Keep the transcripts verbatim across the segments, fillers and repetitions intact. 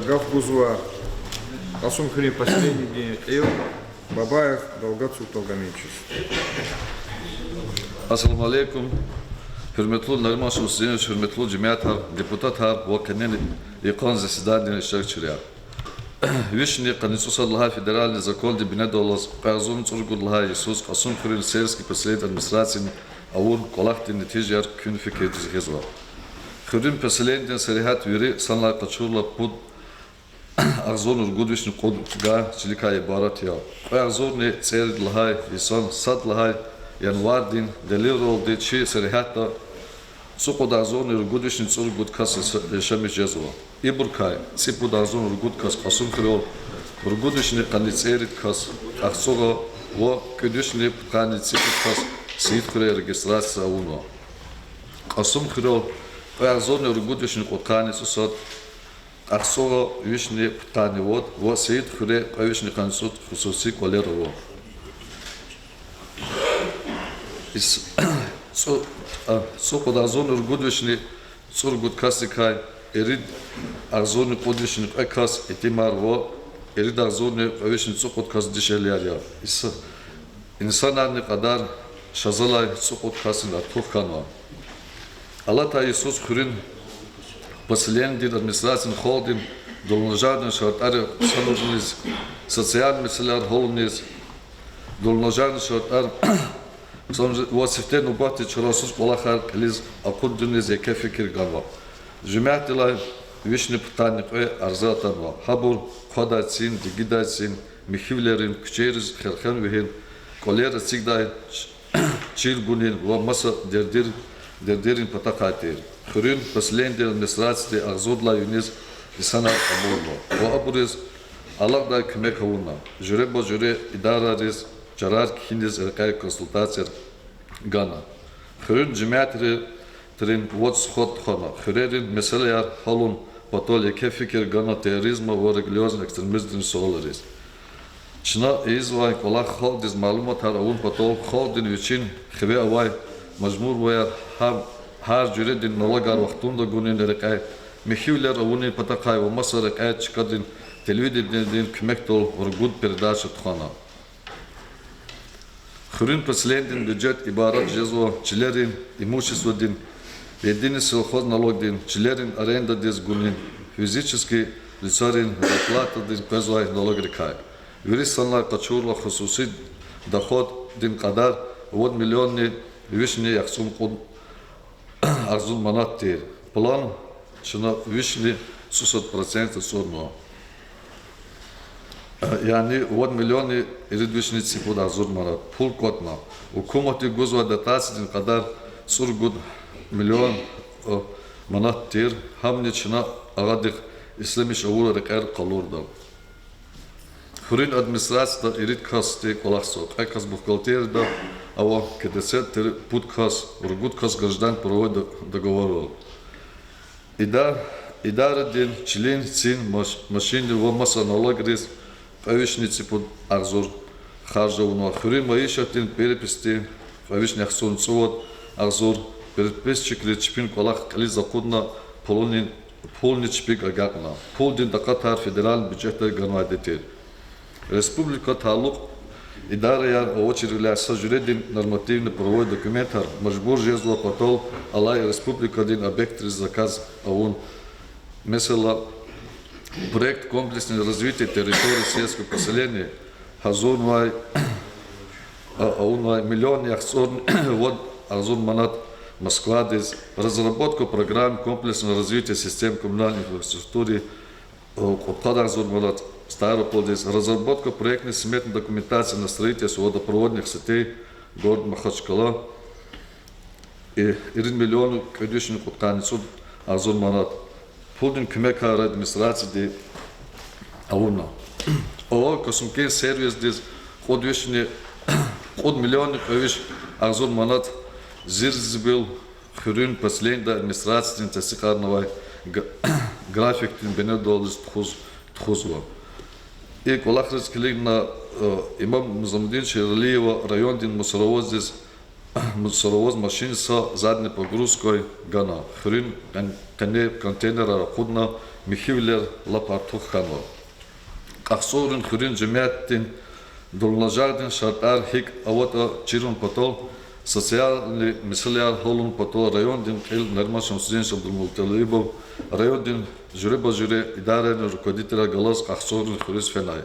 Гаф гузва Кьасумхуьруьн поселениедин кьил Бабаев Далгат Султангамиевичаз. Ассаламу алейкум, гьуьрметлу Нариман Шамсудинович, гьуьрметлу жемятар, депутатар ва къенин йикъан заседанидин иштиракчияр. Вишни къанни цӀусад лагьай федеральный закондин бинедаллаз кьве агъзурни цӀуругуд лагьай йисуз Кьасумхуьруьн сельский поселениедин администрациядин авур кӀвалахдин нетижаяр куьн фикирдиз гъизва. Хуьруьн поселениедин сергьят вири санлай къачурла пуд агъзурни ругуд вишни кьуд гагь чиликай ибарат я. Кьве агъзурни цӀерид лагьай йисан сад лагьай январдин делилралди чи сергьятда цӀукьуд агъзурни ругуд вишни цӀуругуд кас яша-, яшамиш жезва. Ибурукай цӀипуд агъзурни ругуд кас Кьасумхуьрел, ругуд вишни къанни цӀерид кас КьахцӀугъа ва кӀуьд вишни пудкъанни цӀипуд кас Сеидхуьре регистрация авунва. Кьасумхуьрел кьве агъзурни ругуд вишни кьудкъанни цӀусад, КьахцӀугъа вишни пудкъанни вад ва Сеидхуьре кьве вишни къанни цӀуд хсуси кӀвалер ава. Ис-, цӀу-, а, цӀукьуд агъзурни ругуд вишни цӀуругуд касдикай ирид агъзурни кьуд вишни кьве кас итимар ва ирид агъзурни кьве вишни цӀукьуд кас дишегьлияр я. Ис-, инсанарни кьадар шазалай цӀукьуд касдин артух хьанва. Алатай йисуз хуьруьн поселениедин администрациядин халкьдин дуланажагъарунин шартӀар хъсанарунин, социальный месэлаяр гьалунин, дуланажагъарунин шартӀар хъсан ва сифте нубатда чарасуз кӀвалахар кьилиз акъудунин еке фикир ганва. Жемятдилай вишни пудкъанни кьве арза атанва. Гьабур хъвадай цин, дигидай цин, михьивилерин, куьчейриз херхен вегьин, кӀвалер эцигдай чир гунин ва маса дердер-, дердерин патахъай тир. Хуьруьн поселениедин администрацияди агъзурдалай виниз инсанар кьабулнава ва абуруз алакьдай куьмек авуна. Жуьреба-жуьре идарариз чарар кхьиниз рекьяй консультацияр гана. Хуьруьн жемятри-, ятрин вад сход тухвана, хуьрерин месэлаяр гьалун патал еке фикир гана терроризмдин ва религиозный экстремизмдин суалриз. Чна ийизвай кӀвалах халкьдиз малуматар авун патал халкьдин вичин хиве авай мажбурваяр, гьа-, гьар жуьредин налогар вахтунда гунин рекьяй, михьивилер авунин патахъай ва маса рекьяй чкадин телевидениедин куьмекдал ругуд передача тухвана. Хуьруьн поселениедин бюджет ибарат жезва чилерин, имуществодин, единый сельхозналогдин, чилерин арендадиз гунин, физический лицойрин зарплатадиз къвезвай налогрикай. Вири санлай къачурла хсуси доходдин кьадар вад миллионни вишни яхцӀурни кьуд агъзур манат тир. План чна вишни цӀусад процент ацӀурнава. Яни вад миллионни ирид вишни цӀипуд агъзур манат пул кӀватӀна. Гьукуматди гузвай дотациядин кьадар цӀуругуд миллион, э, манат тир, гьамни чна агъадихъ ишлемиш авур рекьер къалурда. Хуьруьн администрацияда ирид касди кӀвалахзава, кьве кас бухгалтерияда ава, КДЦ тир пуд кас, ругуд кас граждан правовой д-, договоррал. Ида-, идарадин чилин, цин, маш-, машиндин ва маса налогриз кьве вишни цӀипуд агъзур харж авунва. Хуьруьн майишатдин переписдин кьве вишни яхцӀурни цӀувад агъзур, переписчикриз чпин кӀвалах кьилиз акъудна, пулунин, пулни чпик агакьна. Пулдин такьатар федеральный бюджетдай ганвайди тир. Республикадин талукь идараяр авачирвиляй са жуьредин нормативно-правовой документар мажбур жезва патал алай республикадин объектриз заказ авун. Месела, проект комплексного развития территорий сельских поселений гьазурнавай, а, авунвай миллион яхцӀурни вад агъзур манат Москвадиз, разработка программ комплексного развития систем коммунальной инфраструктуры кьудкъад агъзур манат Ставропольдиз, разработка проектно-сметной документации на строительство водопроводных сетей город Махачкала, и ирид миллион кӀуьд вишни кьудкъанни цӀуд агъзур манат пулдин куьмекар администрациядиз авуна. ООО Касумкент сервисдиз кьуд вишни, кьуд миллионни кьве виш агъзур манат Зирзибил хуьруьн поселениедай администрациядин тестикьарнавай г-, графикдин бинедаллаз тухуз-, тухузва. И кӀвалахриз килигна, э, Имам Низамудинович Яралиева райондин мусоровоздиз Мусоровоз машин са задней погрузкай гана. Хуьруьн къен-, къене контейнерар акъудна, михьивилер лап артух хьанва. Кьахсугърин хуьруьн жемятдин дурулажагъдин шартӀар гьикӀ аватӀа чирун патал, социальный месэлаяр гьалун патал райондин кьил Нариман Шамсудинович Абдулмуталибов райондин жуьреба-жуьре идарайрин руководителар галаз Кьахсугърин хуьруьз фенай.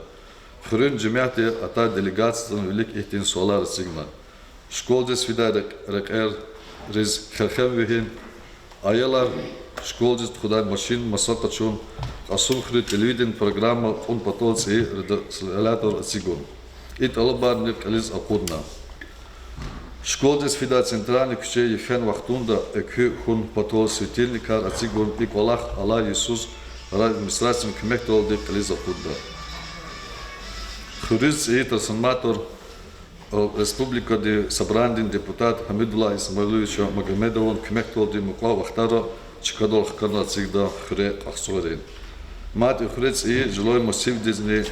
Хуьруьн жемятди атай делегациядин вилик ихьтин суалар эцигна: школадиз фидай рекь-, рекьериз хелхем вегьин, аялар школадиз тухудай машин маса къачун, Кьасумхуьруьз телевидение программа кьун патал цӀийи ретранслятор эцигун. И тӀалабарни кьилиз акъудна. Школадиз фидай центральный куьче йифен вахтунда экуь хьун патал светильникар эцигун, и кӀвалах алай йисуз райадминистрациядин куьмекдалди кьилиз акъудна. Хуьруьз цӀийи трансформатор, э, республикадин Собранидин депутат Гьамидуллагь Исмаилович Магомедован куьмекдалди мукьва вахтара чкадал хкана эцигда хуьре Кьахсугърин. Мад и хуьре цӀийи жилой массивдизни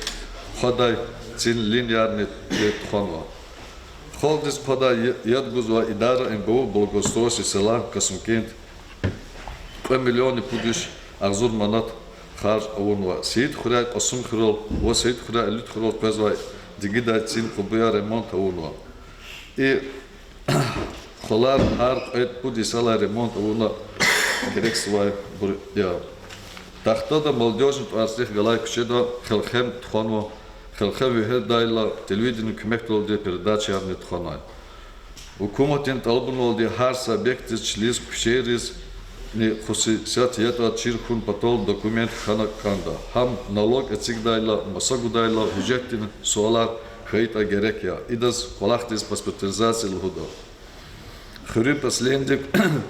хъвадай цин линиярни тухванва. Халкьдиз хъвадай я-, яд гузвай идара М Б У благоустройства села Касумкент кьве миллионни пуд виш агъзур манат харж авунва. Сеидхуьряй Кьасумхуьрел ва Сеидхуьряй Алидхуьрел къвезвай дигидай цин къубуяр ремонт авунва. И хвалар гьар кьвед-пуд йисалай ремонт авуна герекзавайбур я. Тахтада Молодёжный тӀварцӀихъ галай куьчеда хелхем тухванва, хелхем вегьедайла телевидениедин куьмекдалди передачаярни тухванай. Гьукуматдин тӀалабуналди гьар са объектдиз чилиз, куьчейризни хусусият ятӀа чир хьун патал документ хьана кӀанда. Гьам налог эцигдайла, маса гудайла гьуьжетдин суалар хьайитӀа герек я. Идаз кӀвалахдиз паспортизация лугьуда. Хуьруьн пасленди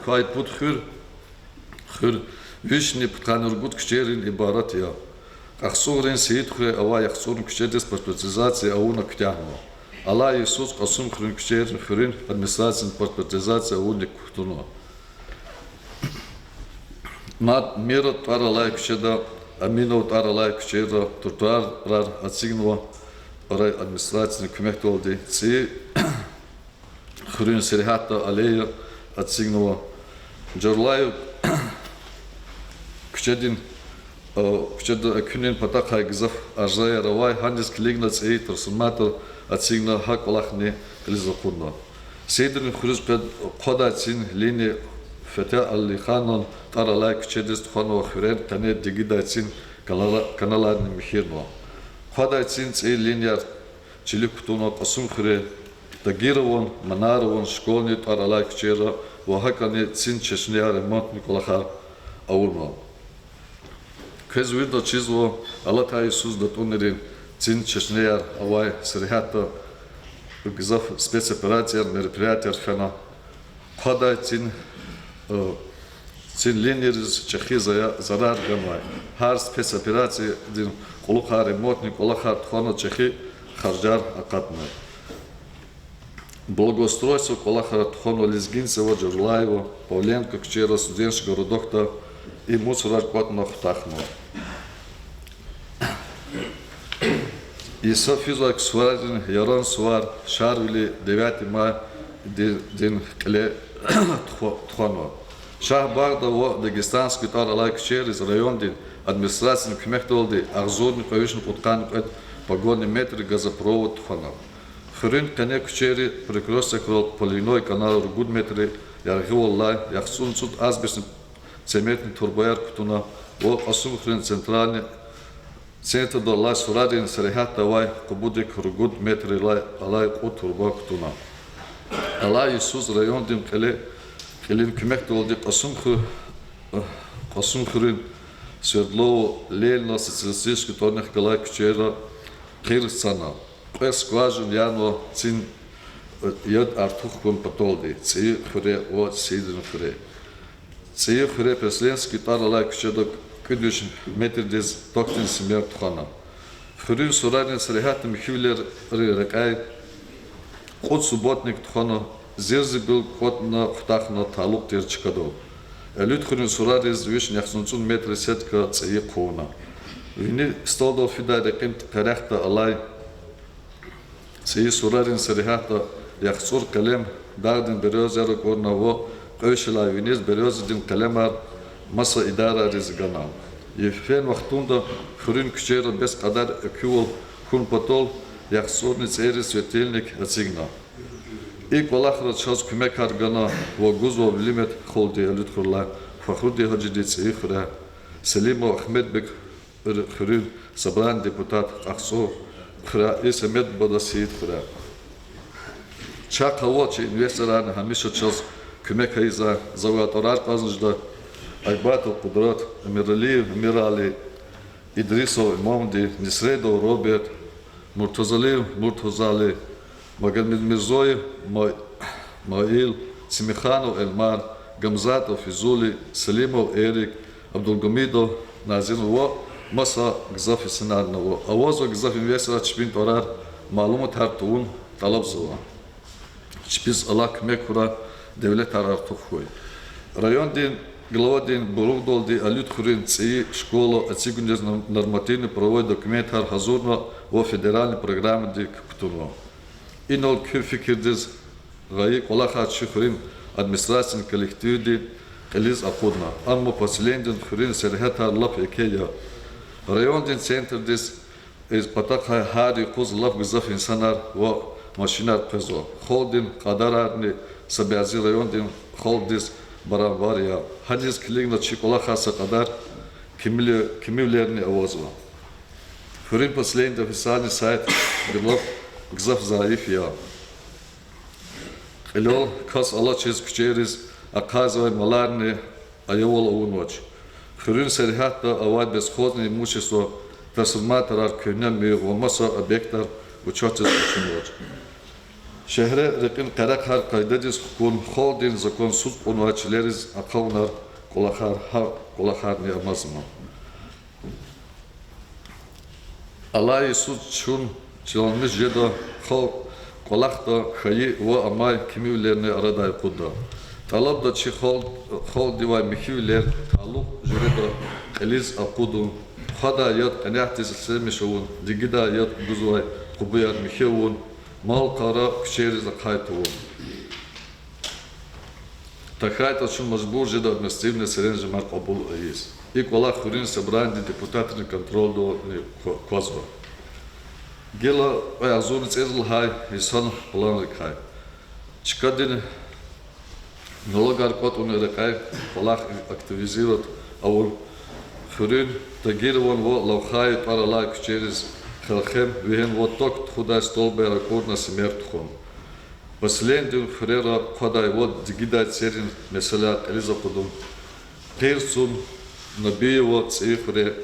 квай пуд хуьр, хуьр вишни пудкъанни ругуд куьчейрин ибарат я. Кьахсугърин, Сеидхуьряй авай Яхцӏурни куьчедиз паспортизация авуна куьтягьнава. Алай йисуз Кьасумхуьруьн куьчейрин хуьруьн администрациядин паспортизация авуна кутунва. Мад Мирад тӀвар алай куьчеда, Аминов тӀвар алай куьчейра тротуарар эцигнава райадминистрациядин куьмекдалди. ЦӀийи хуьруьн сергьятда аллея эцигнава. Журлаев куьчедин, э, куьчеда экуьнин патахъай гзаф арзаяр авай, гьаниз килигна цӀийи трансформатор эцигна, гьа кӀвалахни кьилиз акъудна. Сеидрин хуьруьз къвед-, хъвадай цин линия Фетя Алиханан тӀвар алай куьчедиз тухванва, хуьрен къене дигидай цин канала-, каналарни михьирнава. Хъвадай цин цӀийи линияр чилик кутунва Кьасумхуьре, Тагирован, Манарован школни тӀвар алай куьчейра ва гьакӀни цин чешнеяр ремонтни кӀвалахар авунва. Квез вирида чизва, алатай йисуз датӀунрин цин чешнеяр авай сергьятда гзаф спецоперацияр, мероприятияр фена. Хъвадай цин, э, цин линийриз чӀехи зая-, зарар ганвай. Гьар спецоперациядин кьулухъай ремонтни кӀвалахар тухвана чӀехи харжар акъатна. Благоустройство кӀвалахар тухванва Лезгинцева, Журлаева, Павленко куьчейра, Студенческий городокда, и мусорар кӀватӀна хутахнава. Йиса физвай ксарин яран сувар Шарвили, Девятый майдин кьиле тухва-, тухванва. Шагьбагъда ва Дагестанский тӀвар алай куьчейриз райондин администрациядин куьмекдалди агъзурни кьве вишни кьудкъанни кьвед погонный метр газопровод тухвана. Хуьруьн къене куьчейри Перекрёстокрал поливной канал ругуд метр яргъивал алай, яхцӀурни цӀуд асбестный цементный турбаяр кутуна ва Кьасумхуьруьн центральный центрдал алай сурарин сергьятда авай къубудик ругуд метрдилай алай кьуд турба кутуна. Алай йисуз райондин кьили-, кьилин куьмекдалди Кьасумхуь-, Кьасумхуьруьн Свердлова, Ленина, Социалистический тӀварунихъ галай куьчейра къир цана. Кьве скважина янава цин, э, яд артух хьун паталди ЦӀийи хуьре ва Сеидрин хуьре. ЦӀийи хуьре Преслендский тӀвар алай куьчеда кӀуьд виш метрдиз токдин симер тухвана. Хуьруьн сурарин сергьятда михьивилерин рекьяй кьуд субботник тухвана, зирзибил кӀватӀна хутахна талукь тир чкадал. Элуьтхуьруьн сурариз вишни яхцӀурни цӀуд метр сетка цӀийи хъувуна. Вини СтӀалдал фидай рекьин къерехда алай цӀийи сурарин сергьятда ЯхцӀурни Къелем Дагъдин березаяр акӀурна ва кьве шелай виниз березадин къелемар маса идарайриз гана. Йифен вахтунда хуьруьн куьчейра бес кьадар экуьвал хьун патал яхцӀурни цӀийи светильник эцигна. И кӀвалахра чаз куьмекар гана ва гузва вилимет халкьдин алуьтхуьрелай Фахрудин-гьажидин цӀийи хуьряй, Селимов Агьмедбек хуьруьн собранидин депутат КьакьцӀур хуьряй, и Семед бубадин Сейид хуьряй. Чахъ авай чи инвесторарни гьамиша чаз куьмек ийизвай, завай тӀварар кьазни жеда: Айбатов Къудрат, Эмиралиев Эмирали, Идрисов Имамди, Несредов Роберт, Муртазалиев Муртазали, Магомедмирзоев Ма-, Маил, Цимиханов Эльмар, Гамзатов Физули, Селимов Эрик, Абдулгьамидов Назим ва маса гзаф инсанар ава. Авазва гзаф инвесторар чпин тӀварар, малуматар тавун тӀалабзава. Чпиз Аллагь куьмек хьурай, девлетар артух хьуй. Райондин главадин буйругъдалди Алуьтхуьруьн цӀийи школа эцигуниз нор-, нормативно-правовой документар гьазурна ва федеральный программадик кутунва. Инал куь фикирдиз гъайи кӀвалахар чи хуьруьн администрациядин коллективди кьилиз акъудна. Амма поселенидин хуьруьн сергьятар лап еке я. Райондин центрдиз ийиз патахъай гьар юкъуз лап гзаф инсанар ва машинар къвезва. Халкьдин кьадарарни са бязи райондин халкьдиз барабар я. Гьадаз килигна чи кӀвалахар са кьадар кимили-, кимивилерни авазва. Хуьруьн поселенидин официальный сайтдилай гзаф зайиф я. Кьилел кас алачиз куьчейриз ахъайзавай маларни аявал авунвач. Хуьруьн сергьятда авай бесхозни имущество, трансформаторар, куьгьне муьгъ ва маса объектар учётдиз къачунвач. Шегьре рекьин къерехар къайдадиз хкун, халкьдин законсуз кьунвай чилериз ахъавунар кӀвалахар, гьа кӀвалахарни амазма. Алай йисуз чун чиламиш жеда халкь кӀвалахда хьайи ва амай кимивилерни арадай акъудда. ТӀалабда чи халкь-, халкьдивай михьивилер талукь жуьреда кьилиз акъудун, хъвадай яд къенятдиз ишлемиш авун, дигидай яд гузвай къубуяр михьи авун, мал-къара куьчейриз ахъай тавун. ТахьайтӀа чун мажбур жеда административный серенжемар кьабул ийиз. И кӀвалах хуьруьн собранидин депутатрин контрольдални ква-, квазва. Гила кьве агъзурни цӀерид лагьай йисан планрикай чкадин налогар кӀватӀунин рекьяй кӀвалах активизировать авун, хуьруьн Тагирован ва Лавхайи тӀвар алай куьчейриз хелхем вегьин ва ток тухудай столбаяр акӀурна симер тухун. Поселенидин хуьрера хъвадай ва дигидай церин месэлаяр кьилиз акъудун, къир цун Набиева цӀийи хуьре,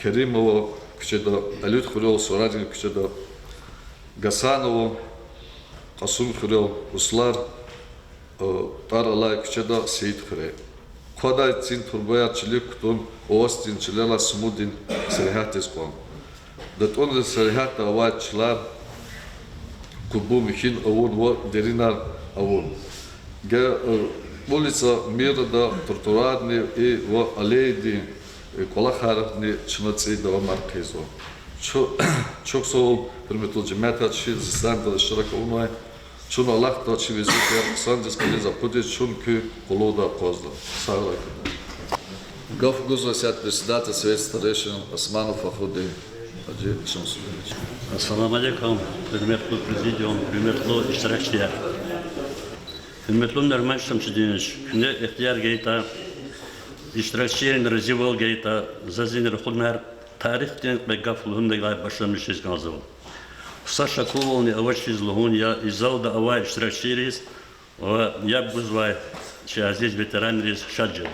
Керимова куьчеда, Алуьтхуьрел Сурадин куьчеда, Гасанова Кьасумхуьрел, Услар тӀвар алай куьчеда, Сейид хуьре. Хъвадай цин турбаяр чилик кутун, аватдин чилелай Сумудин сергьятдиз кьван. ДатӀунрин сергьятда авай чилер къубу михьи авун ва деринар авун. Гьа, улица Мирада тротуарни ва аллеядин кӀвалахарни чна цӀийи давамар хъийизва. Чу-, чухсагъул, гьуьрметлу жемятар, чи заседанидал иштирак авунвай. Чун алахъда чи везифаяр хъсандиз кьилиз акъудиз чун куь къуллугъда акъвазда. Сагърай. Гаф гузва исятда председатель Совета старейшин Османов Фахрудин-гьажи Шамсудинович. Ассаламу алейкум, гьуьрметлу президиум, гьуьрметлу иштиракчияр. Гьуьрметлу Нарман Шамсудинович, куьне ихтияр гайитӀа, иштиракчийрин разивал гайитӀа, заз ина рахунар тарихдин кьве гаф лугьунилай башламишиз кӀанзава. Са шакувални авачиз лугьун я и залда авай иштиракчийриз ва яб гузвай чи азиз ветеранриз шад жеда.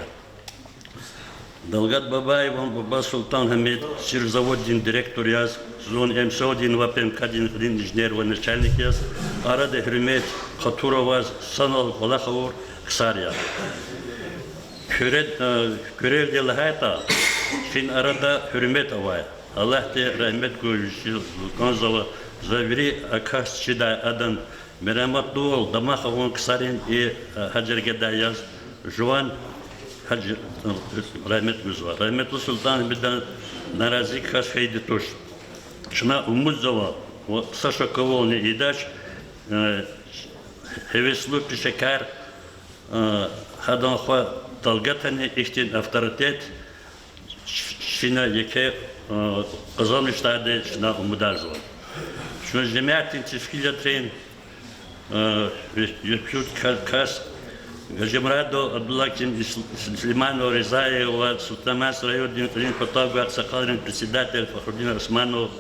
Далгат Бабаеван буба Султан-Гьамид сирзаводдин директор яз, зун МСО-дин ва ПМК-дин кьилин инженер ва начальник яз, арада гьуьрмет, хатур аваз, санал кӀвалах авур ксар я. Куьре-, э, куьрелди лагьайтӀа, фин арада гьуьрмет авай. Аллагьди рагьмет гуй вичиз, кӀанзава, за вири а кас чидай адан мераматлувал дамах авун ксарин и, э, гьа жергедай яз жуван гьа ж-, э, рагьмет гузва. Рагьметлу Султан-Гьамидан нарази кас хьайиди туш. Чна умудзава, ва са шакувални ийидач, э, гьевеслу пешекар, э, гьадан хва Далгатани ихьтин авторитет чна еке, э, къазанмишдайди чна умударзава. Чун жемятдин тешкилатрин, э, ве-, векилар ка-, кас, Гьажимурадов Абдулгьаким, Ис-, Сулейманов Ризаев ва Султан-Мас райондин кьилин патав гвай агъсакъалрин председатель Фахрудин Османов,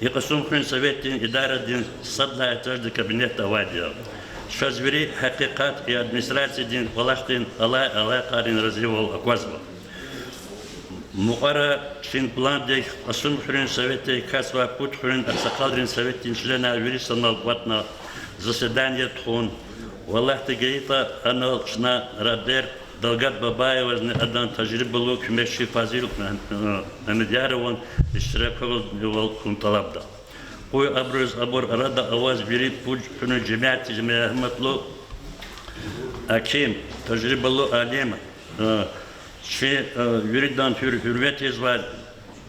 и Кьасумхуьруьн советдин идарадин сад лагьай этажда кабинет авайди я. Чаз вири гьакъикъат и администрациядин кӀвалахдин алай-алай къарин разивал аквазва. Мукьвара фин пландик Кьасумхуьруьн советдик касвай пуд хуьруьн агъсакъалрин советдин членар вири санал кӀватӀна, заседание тухун, ва Аллагьди гайитӀа, анал чна рагьбер Далгат Бабаевазни адан тажрибалу куьмекчи Фазил Мегьамедярован иштираквал хьун тӀалабда. Къуй абуруз абур арада аваз вири пуд хуьруьн жемятдиз мергьяматлу гьаким, тажрибалу алим, э, чи, э, виридан тир гьуьрмет ийизвай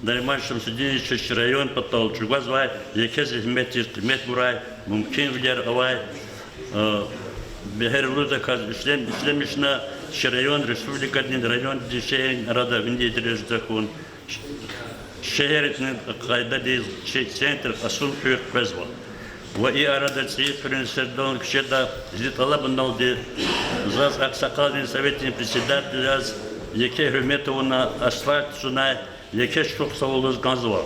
Нариман Шамсудиновичаз чи район патал чӀугвазвай еке зегьметдиз къимет гурай, мумкинвилер авай, э, бегьерлудаказ ишлем-, ишлемишна, чи район республикадин райондин шегьеррин арада вини дережада хьун, шегьердин къайдадиз чи центр Кьасумхуьр къвезва. Ва и арада ЦӀийи хуьруьн Сердан куьчеда зи тӀалабуналди заз агъсакъалрин советдин председатель яз еке гьуьрмет авуна асфальт цунай еке чухсагъул лугьуз кӀанзава.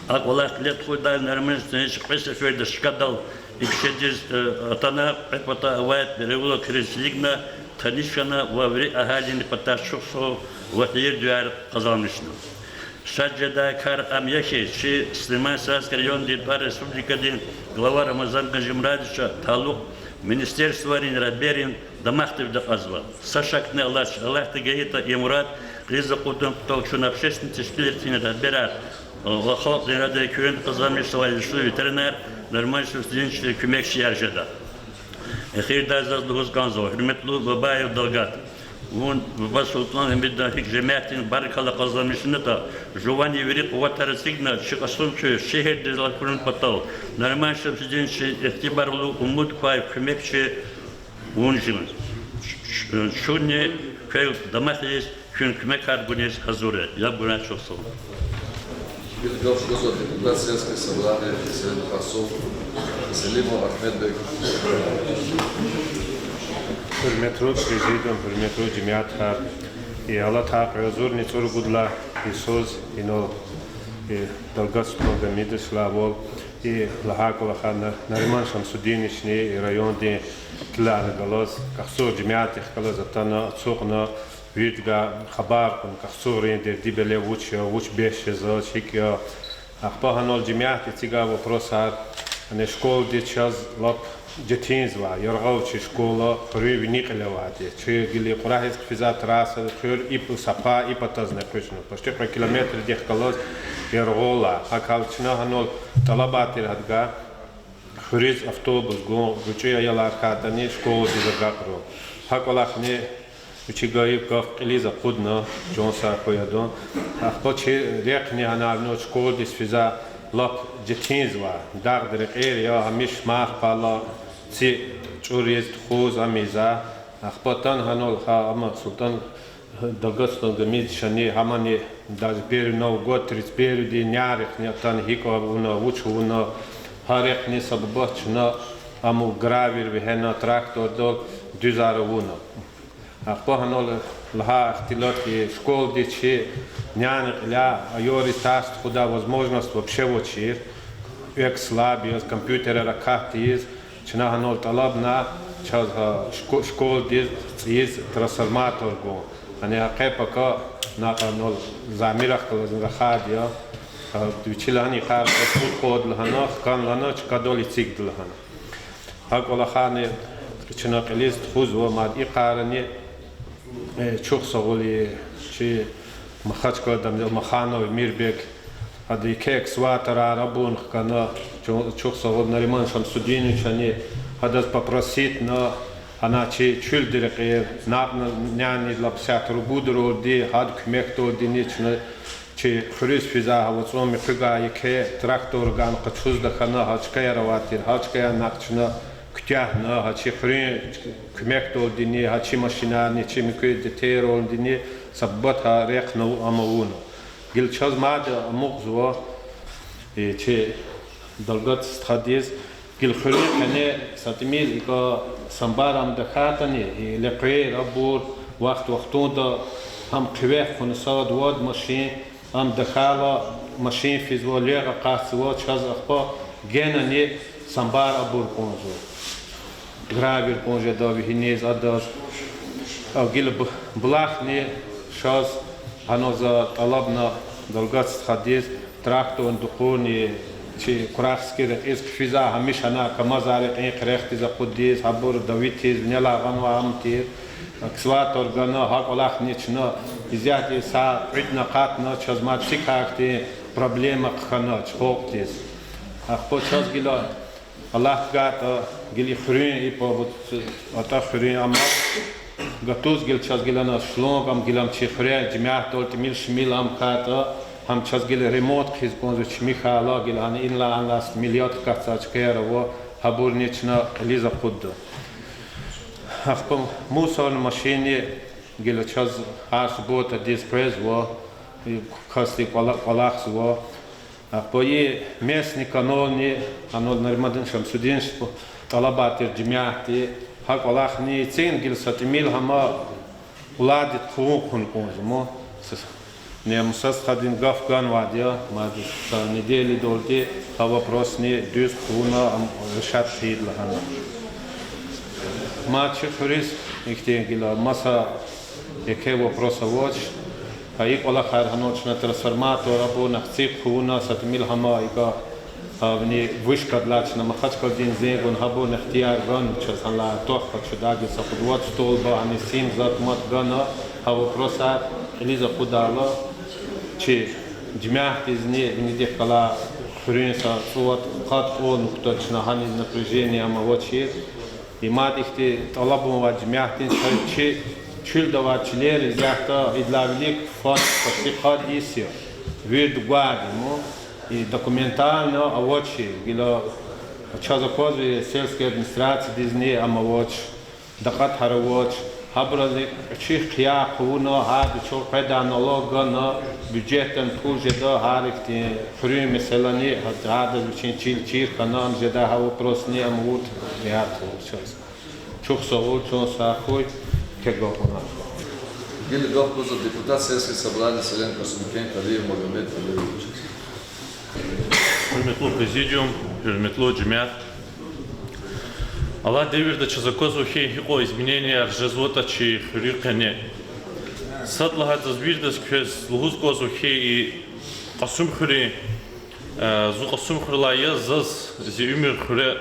А кӀвалах кьиле тухудай Нариман Шамсудинович кьве сеферда чкадал и куьчедиз, э, атана, кьве пата авай переулокриз килигна, таниш хьана ва вири агьалийрин патай чухсагъул ва хийир-дуьаяр къазанмишна. Шад жедай кар ам я хьи, чи Сулейман-Стальский райондин тӀвар республикадин глава Рамазан Гьажимурадовича талукь министерствойрин регьберрин дамахдивди акьазва. Са шакни алач, Аллагьди гайитӀа, и мурад кьилиз акъудун патал чун общественный тешкилрин регьберар, э, ва Халкьдин Рададай куьмек къазанмишзавай яшлу ветеранар Нариман Шамсудиновичдин куьмекчияр жеда. Эхирдай заз лугьуз кӀанзава, гьуьрметлу Бабаев Далгат, вун Баба Султан-Гьамидан гьикӀ жемятдин баркалла къазанмишнатӀа, жувани вири къуватар эцигна, чи Кьасумхуьр шегьердиз элкъуьрун патал, Нариман Шамсудиновичдин ихтибарлу, умуд квай куьмекчи вун жен. Чунни квел дамах ийиз, куьн куьмекар гуниз гьазур я. Яб гурай, чухсагъул. Гаф гузва депутат сельского собрания Сельман Кьасумов Селимов Ахмедбек. Гьуьрметлу президиум, гьуьрметлу жемятар, и алатай кьве агъзурни цӀуругуд лагьай йисуз инал, и Далгатсултан Гьамидович лайвал, и лагьай кӀвалахар Нариман Шамсудиновични и райондин кьилелай галаз, Кьасумхуьр жемятдихъ галаз атана, ацукьна, виридавай хабар кьуна, Кьасумхуьруьн дерди-беле вуч я, вуч бес жезва, гьикӀ я. Ахпа гьанал жемятди эцигай вопросар, яни школадиз чаз лап четинзавай, яргъал чи школа хуьруьн вини кьиле авайди. Чи гила Кьурагьиз хъфизвай трасса хуьр и па-, са пай и патазни экъечӀна, почти кьве километрдихъ галаз яргъал алай. ГьакӀ хьайила чна гьанал тӀалабай тир гьадавай, хуьруьз автобус гун, гъвечӀи аялар хьайитӀани школадиз агакьарун. ГьакӀ кӀвалахни вичи гайи гаф кьилиз акъудна, чан сагъ хьуй адан. Ахпа чи рехъни гьана школадиз физвай лап четинзавай, дагъда рекьер я, гьамиша марф пала ци чӀуриз, тухуз, ам ийизвай. Ахпа атана гьанал гьа ам Султан Далгатсултан Гьамидовичани, гьамани даже первый Новый год, тридцать первыйди, нянихъни атана гьикӀ авуна, вуч авуна, гьа рехъни са бубади чна ам гравий вегьена трактордал дуьзар авуна. Ахпа гьанал лагьай ихтилат хьи, школадиз чи няни кьиляй аялриз тарс тухудай возможность вообще авачир. Экв слаб яз, компьютерар акатиз, чна гьанал тӀалабна, чаз гьа шко-, школадиз цӀийиз трансформатор гун. Яни гьа къе-пака накьанал замирахъ галазни рахайди я. Гьа вичи лагьана, йикъар кьве-пуд къведа лагьана, хкана лагьана, чкадал эцигда лагьана. ГьакӀ кӀвалахарни чна кьилиз тухузва, мад йикъарани, э, чухсагъул я чи Махачкъаладай Маханов Эмирбег, ада еке экскаваторар абун хкана, чу-, чухсагъул Нариман Шамсудиновичани, адаз попроситьна, гьана чи чуьлди рекьер, накьна няниз лап сятурбудралди, гьада куьмекдалдини чна чи хуьруьз физвай гьа вацӀун муькуьгай еке трактор гана къачуз тахьана, гьа чкаяр авай тир, гьа чкаяр накь чна куьтягьна, гьа чи хуьруьн куьмекдалдини, гьа чи машинарни, чи муькуь детейралдини са бубат гьа рехъ ам авуна. Гила чаз мад амукьзава, э, чи Далгат стхадиз, гила хуьруьн къене са тӀимил икӀа самбар ам тахьайтӀани, и лекьер абур вахт-вахтунда гьам хъивегь хъувуна, сад-вад машин ам тахьайла, машин физва, легь акъатзава, чаз ахпа генани самбар абур кӀанзава. Гравий кӀан жеда вегьиниз, адаз. А гила б-, булахни шаз гьана за тӀалабна Далгат стхадиз, тракторни дукъурни чи Курахский рекьиз хъфизвай, гьамиша гьана КамАЗар рекьин къерехдиз акъудиз, гьабур давитиз, винелай гъанвай ам тир, экскаватор гана, гьа кӀвалахни чна исятда са кьведни акъатна, чаз мад цикай хьтин проблема хъхьанач халкьдиз. Ахпа чаз гила Аллагьди гайитӀа, гила и хуьруьн, и по-, вот, атӀа хуьруьн ам гатуз гила чаз гила на шланг ам гила ам чи хуьре жемятдал тӀимил-шимил ам хьайитӀа, гьам чаз гила ремонт хъийиз кӀанзава, чими хьайила гила гьана инлай-анлай миллиард катзавай чкаяр ава, гьабурни чна кьилиз акъудда. Ахпа мусорный машинни гила чаз гьар субботадиз къвезва, и касди кӀвала-, кӀвалахзава. Ахпа и местный канални, гьанал Наримадин Шамсудинович тӀалабай тир жемятди, гьа кӀвалахни цин гила са тӀимил гьама уладит хъувун хъувун кӀанзава ман. С-, не, Муса стхадин гаф ганвайди я, мад са неделядалди гьа вопросни дуьз хъувуна, ам решать хъийида лагьана. Мад чи хуьруьз ихьтин гила маса еке вопрос авач. Гьа и кӀвалахар гьанал чна трансформатор абурни хци хъувуна, са тӀимил гьама икӀа, гьавни вышкадилай чна Махачкъаладин зенгун гьабурни ихтияр гана чаз, гьанлай атӀа къачуда гила са къудват столба, гьани сим затӀ-матӀ гана, гьа вопросар кьилиз акъудайла, чи жемятдизни винидихъ галай хуьруьн са цӀувад-къад-кьван нукьта чна гьаниз напряжение ам авачир. И мад ихьтин тӀалабун авай жемятдин са чи чуьлда авай чилериз ятӀа идалай вилик фад, почти къад йис я, вирида гвайди я ман, и документально авачир, гила чаз аквазва, сельский администрациядизни ам авач, дакъатар авач, гьабуруз чин хъия хъувуна, гьарда чун къведай налог гана, бюджетдин пул жеда, гьар ихьтин хуьруьн месэлани, гьа-, гьардаз вичин чил чир хьана, ам жеда, гьа вопросни ам авур, регьят авур чаз. Чухсагъул, чун сагъ хьуй, квез гаф гана. Гила гаф гузва депутат сельского собрания Саленкин Касумкент Алиев Магомед Алиевич. Гьуьрметлу президиум, гьуьрметлу жемят. Алай девирда чаз аквазва хьи, гьикьван измененияр жезватӀа чи хуьруьн къене. Сад лагьайди, заз виридаз квез лугьуз кӀанзава хьи, и Кьасумхуьруьн, э, зун Кьасумхуьрелай я, заз зи уьмуьр хуьре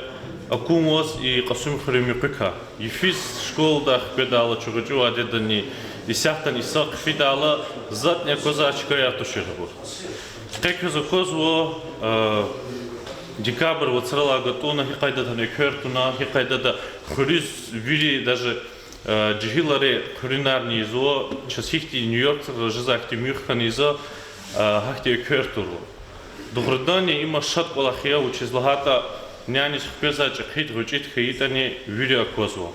акунваз и Кьасумхуьруьн муькуькай. Йифиз школадай хкведайла чун гъвечӀи вадедани, исятдани са хъфидайла, затӀни аквазвай чкаяр тушир абур. Къе квез аквазва, э, декабрь вацралай гатӀунна гьи къайдада гьана эквер туна, гьи къайдада хуьруьз вири, даже, э, жегьилри хуьруьнарни ийизва, чаз гьихьтин Нью-Йоркда жезвай хьтин муьгъ хьана ийизва, э, гьахьтин эквер турла. Дугъриданни, има шад кӀвалах я, вучиз лагьайтӀа няниз хквезвай чӀехиди, гъвечӀиди хьайитӀани вири аквазва.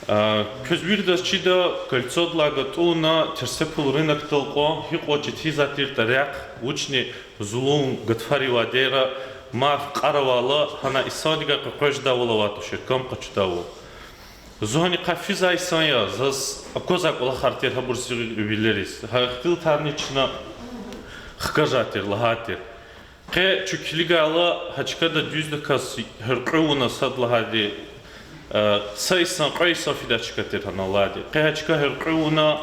А, квез виридаз чида, Кольцодилай гатӀунна Терсепул рынокдал кьван гьикьван четин затӀ тиртӀа рехъ, вучни зулун гатфаривайди я, марф кьаравайла гьана инсандикай къекъвез жедайвал авай тушир, кам къачудайвал. Зун гьаникай физвай инсан я, заз аквазвай кӀвалахар тир гьабур зи вилериз. Гьа ихтилатарни чна хкажай тир, лагьай тир. Къе чун килигайла, гьа чкада дуьздаказ гьяркьуь авуна, сад лагьайди, э, са инсан, кьве инсан фидай чка тир гьана алайди. Къе гьа чка гьяркьуь авуна,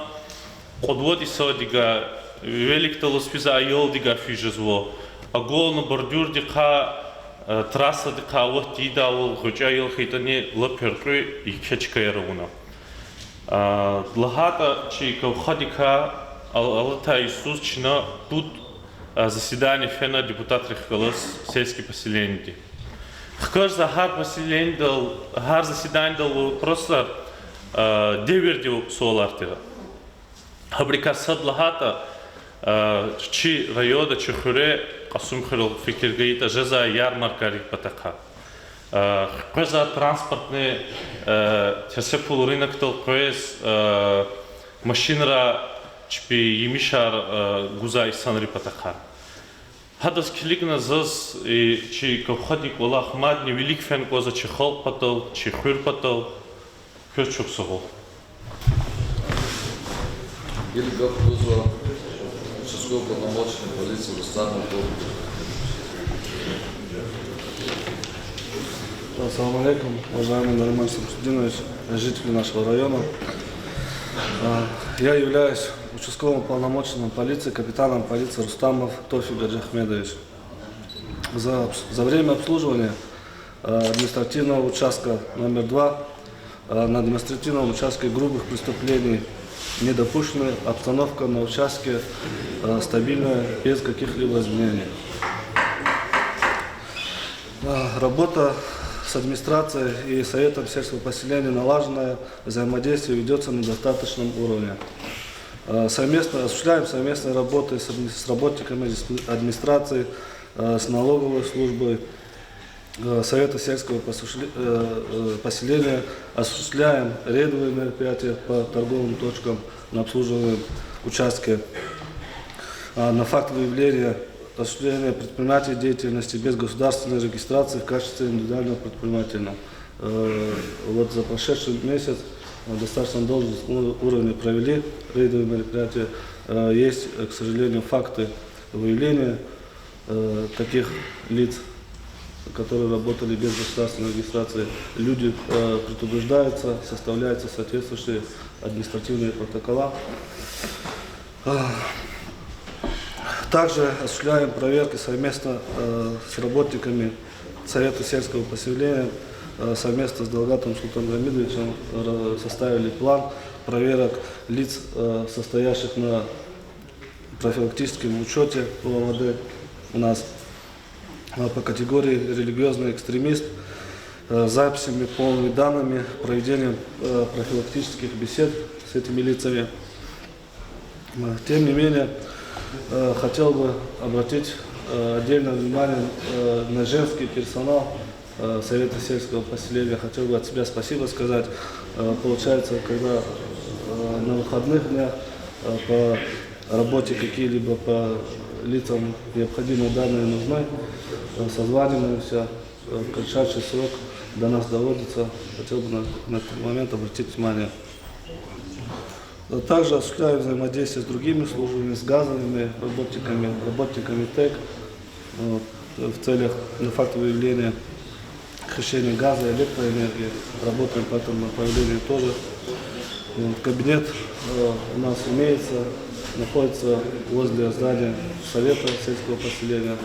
кьуд-вад инсандикай, великдаллаз физвай аялдикай физ жезва. Агална бордюрдихъай, э, трассадихъай ават тийидайвал, гъвечӀи аял хьайитӀани, лап гьяркьуь, еке чкаяр авуна. А, лагьайтӀа, чи кавхадикай ал-, алатай йисуз чна пуд, а, заседание фена депутатрихъ галаз сельский поселениеди. Хкажзавай гьар поселениедал, гьар заседаниедал вопросар, а, девирдин суалар тир. Гьабурукай сад лагьайтӀа, а, чи районда, чи хуьре, Кьасумхуьрел фикир гайитӀа, жезвай ярмаркайрин патахъай. Э, къвезвай транспортни, э, терсепул рынокдал къвез, э, машинра чпи емишар, э, гузвай инсанрин патахъай. Гьадаз килигна заз, э, чи колхозрин кӀвалах мадни вилик фена кӀанзава чи халкь патал, чи хуьр патал. Квез чухсагъул. Ил гаф гузва участковый уполномоченный полиции Рустамов. Ассаламу алейкум, уважаемый Нариман Шамсудинович, жители нашего района. А, я являюсь участковым уполномоченным полиции, капитаном полиции Рустамов Тофик Гаджиахмедович. За обс-, за время обслуживания, э, административного участка номер два, э, на административном участке грубых преступлений не допущены, обстановка на участке, э, стабильная, без каких-либо изменений. Э, работа с администрацией и советом сельского поселения налаженная, взаимодействие ведётся на достаточном уровне. Э, совместно, осуществляем совместные работы с адми-, с работниками админис-, администрации, э, с налоговой службой, э, Совета сельского посушли-, э, э, поселения, осуществляем рейдовые мероприятия по торговым точкам на обслуживаемом участке. А, на факт выявления осуществления предпринимательской деятельности без государственной регистрации в качестве индивидуального предпринимателя. Э, вот за прошедший месяц, э, достаточно должном у-, уровне провели рейдовые мероприятия. Э, есть, э, к сожалению, факты выявления, э, таких лиц, которые работали без государственной регистрации. Люди, э, предупреждаются, составляются соответствующие административные протокола. А, также осуществляем проверки совместно, э, с работниками Совета сельского поселения, э, совместно с Далгатовым Султаном Гамидовичем ра-, составили план проверок лиц, э, состоящих на профилактическом учёте ОВД у нас, э, по категории религиозный экстремист, э, записями, полными данными, проведением, э, профилактических бесед с этими лицами. Э, тем не менее, э, хотел бы обратить, э, отдельное внимание, э, на женский персонал, э, Совета сельского поселения. Хотел бы от себя спасибо сказать. Э, получается, когда, э, на выходных днях, э, по работе какие-либо по лицам необходимые данные нужны, э, созваниваемся, э, в кратчайший срок до нас доводится. Хотел бы на, на этот момент обратить внимание. Также осуществляем взаимодействие с другими службами, с газовыми работниками, работниками тэк, вот, в целях, ну, факта выявления хищения газа, электроэнергии. Работаем по этому направлению тоже. Вот, кабинет, э, у нас имеется, находится возле здания совета сельского поселения.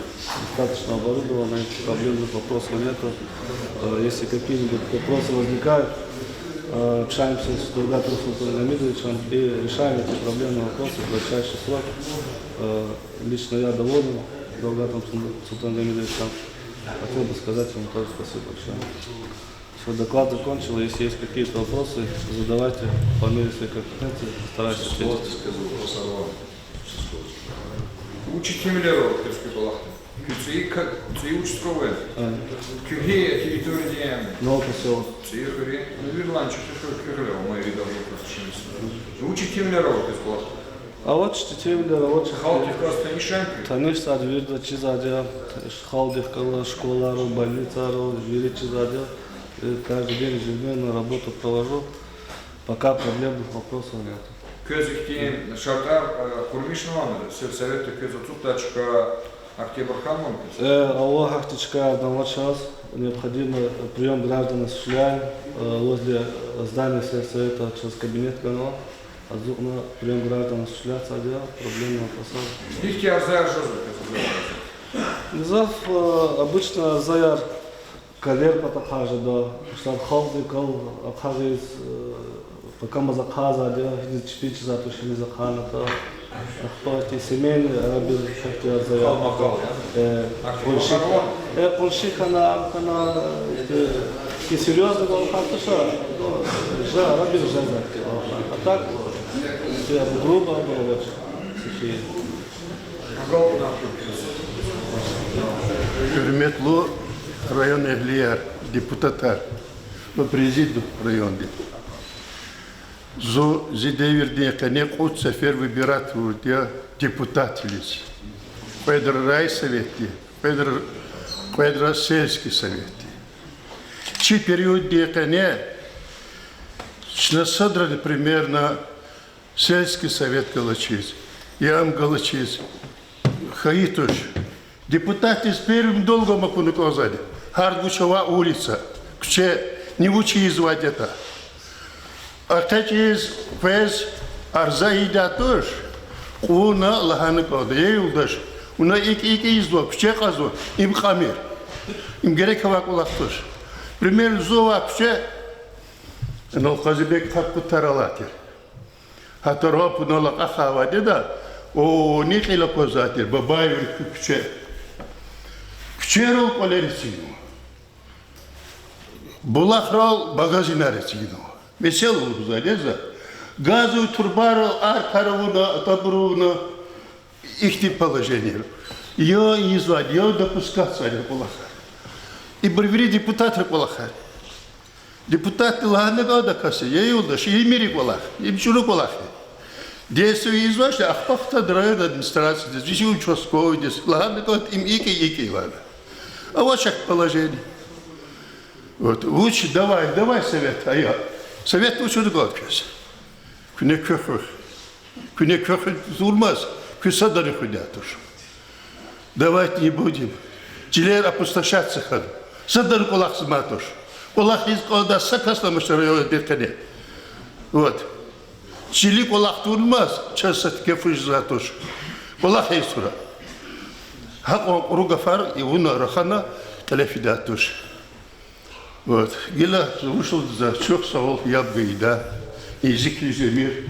Достаточно оборудованный, проблемных вопросов нету. Э, если какие-нибудь вопросы возникают, э, общаемся с Далгатовым Султаном Гамидовичем и решаем эти проблемные вопросы в кратчайший срок. Э, лично я доволен Далгатовым Султаном Гамидовичем. Хотел бы сказать ему тоже спасибо большое. Всё, доклад закончил. Если есть какие-то вопросы, задавайте по мере своей компетенции, постараюсь ответить. Вуч тимилерал квез куь кӀвалахда? Куь цӀийи ка-, цӀийи участковый? А. Куь гьи территориядин? Новый посёлок. ЦӀийи хуьруьн? Ну, виридалай чи хуьр, хуьр, хуьр, хуьр, май виридалай чиз. Вуч тимилерал квез кӀвалахда? Авач тимилер, авач. Халкьдихъ кваз таниш яни куь? Таниш, сад вирида чизвайди я. Халкьдихъ галаз, школайрал, больницайрал, вири чизвайди я. Э, каждый день ежедневно работу провожу. Пока проблемных вопросов нет. Квез ихьтин шартӀар, э, къурмишнавани сельсоветда, квез ацукьдай чка, ахьтин барханвани квез? Э, ава, ахьтин чкаяр авач чаз. Необходимо, э, приём граждан осуществляем, э, возле, э, здания сельсовета чаз кабинет ганва. Ацукьна, приём граждан осуществляться я, проблемный вопрос. Гьихьтин арзаяр жезва квез? Гзаф, э, обычно арзаяр квелер патахъай жеда, мисал, халкьдихъ галаз ахъайиз, э, пакамаз ахъайзавайди я, гьиниз чпи чизвай тушир, гьиниз ахъайнатӀа. Ахпа ихьтин семейный арабир ихьтин арзаяр. Э, къунши, э, къунши хьана, ам хьана, э, ихьтин серьёзный вал хьайитӀа, ну, жа арабир жезва. А так, э, грубо, абур авач. Сухие. Гьуьрметлу Районэгьлияр, депутатар ва президиум райондин. Зун зи девирдин къене кьуд сефер выбирать авурди я депутатвилиз. Кьведра райсоветди, кьведра, кьведра сельский советди. Чи периоддин къене чна садрани примерно сельский совет галачиз, я ам галачиз хьайи туш. Депутатдиз первым долгом акуна кӀанзавайди гьар вуч авай улица, куьче, ни вуч ийизвайди ятӀа. ЭкъечӀиз, къвез арза ийидай туш, кьуна лагьана кӀанда: я юлдаш, вуна икӀ-икӀ ийизва, куьче кьазва, им кьамир. Им герек авай кӀвалах туш. Примерно, зун авай куьче, анал Къазибек хъат кутар алай тир. Гьа тарапунал акьахайди я, о, ни кьил аквазвай тир, Бабаеврин куь куьче. Куьчерал кӀвалер эцигнава. Булахрал магазинар эцигнава. Месела лугьузвайди я за. Газовый трубайрал аркар авуна, атӀабур авуна, ихьтин положениеяр. Я ийизвайди, я допускатьзавайди кӀвалахар. Ибур вири депутатрин кӀвалахар. Депутатди лагьана кӀанда касди: я юлдаш, имир и кӀвалах, им чӀуру кӀвалах я. Действие ийизвачни, ахпа хтана район администрациядиз, вичин участковыйдиз лагьана кӀанда: им икӀ я, икӀ я лагьана. Авач ахьтин положение. Вот, вуч, давай, давай совет, ая. Совет вуч авуна кӀанда квез? Куьне квехъ, куьне квехъ турмаз, куьн садрани хуьдай туш. Давайте не будем чилер опустошать хьана. Садрани кӀвалахзамай туш. КӀвалах ийиз кӀандай са касни амач райондин къене. Вот. Чилин кӀвалах турмаз чаз са тике фу жезвай туш. КӀвалах ийиз хьурай. Гьакьван кьуру гафар авуна, рахана, кьиле фидай туш. Вот. Гила вуч лугьуда за, чухсагъул яб гайида, и зикриз эмир.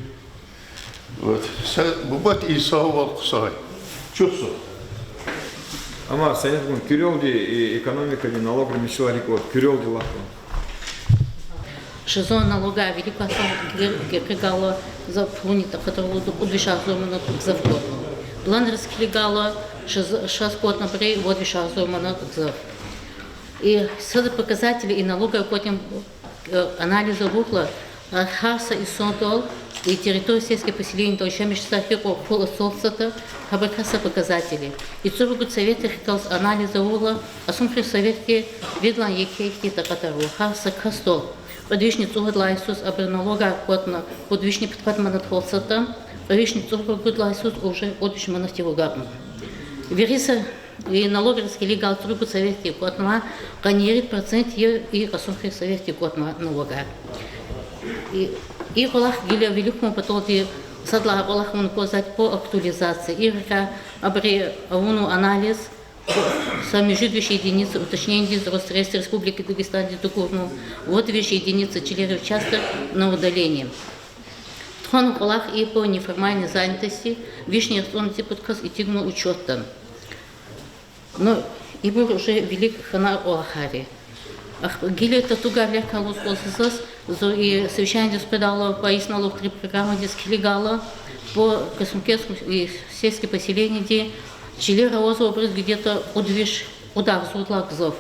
Вот. Са бубат инсанвал хъсан. Чухсагъул. Амар, са ятӀа куьрелди, и экономикади, налогри мисал рикӀел, куьрелди лагь кван. Жезва налогар вилик квай са гекъигайла, за пулунин такьатралда кьуд виш агъзур манат гзаф кӀватӀна. Планриз килигайла, шаз, шаз кӀватӀнабуру вад виш агъзур манат гзаф. И сада показатели и налогар кӀватӀун, э, анализ авурла, э, гьар са инсандал и территория сельских поселенийдал яшамиш жезвай гьикьван пул ацалтзатӀа, гьабурукай са показатели. И цӀуругуд советдихъ галаз анализ авурла, Кьасумхуьруьн советди виридалай еке ихьтин такьатар ава. Гьар са касдал кьуд вишни цӀувад лагьай йисуз абуру налогар кӀватӀна, кьуд вишни пудкъад манат ацалтзатӀа, кьуд вишни цӀуругуд лагьай йисуз уже кьуд виш манатдив агакьна. Вири са, и налогриз килигайла цӀуругуд советди кӀватӀнавай къанни ирид процент я и Кьасумхуьруьн советди кӀватӀнавай налогар. И, и кӀвалах гила вилик хьун паталди сад лагьай кӀвалах авуна кӀанзавайди по актуализации. И рекьяй абуру авунва анализ, са муьжуьд виш единица уточненидиз Росреестр Республики Дагестандиз туькӀуьрнава, вад виш единица чилерин участок на удаление. Тухванва кӀвалах и по неформальной занятости, вишни яхцӀурни цӀипуд кас эцигнава учётда. Ну, ибур уже вилик хьанвай кӀвалахар я. Ахпа гила татугайрикай лугьуз кӀанзава заз, зун и совещанидиз къведайла, по Есть налог три программадиз килигайла, по Касумкентскому и сельский поселениди чилер авазва абуруз где-то кьуд виш, кьуд агъзурдалай гзаф.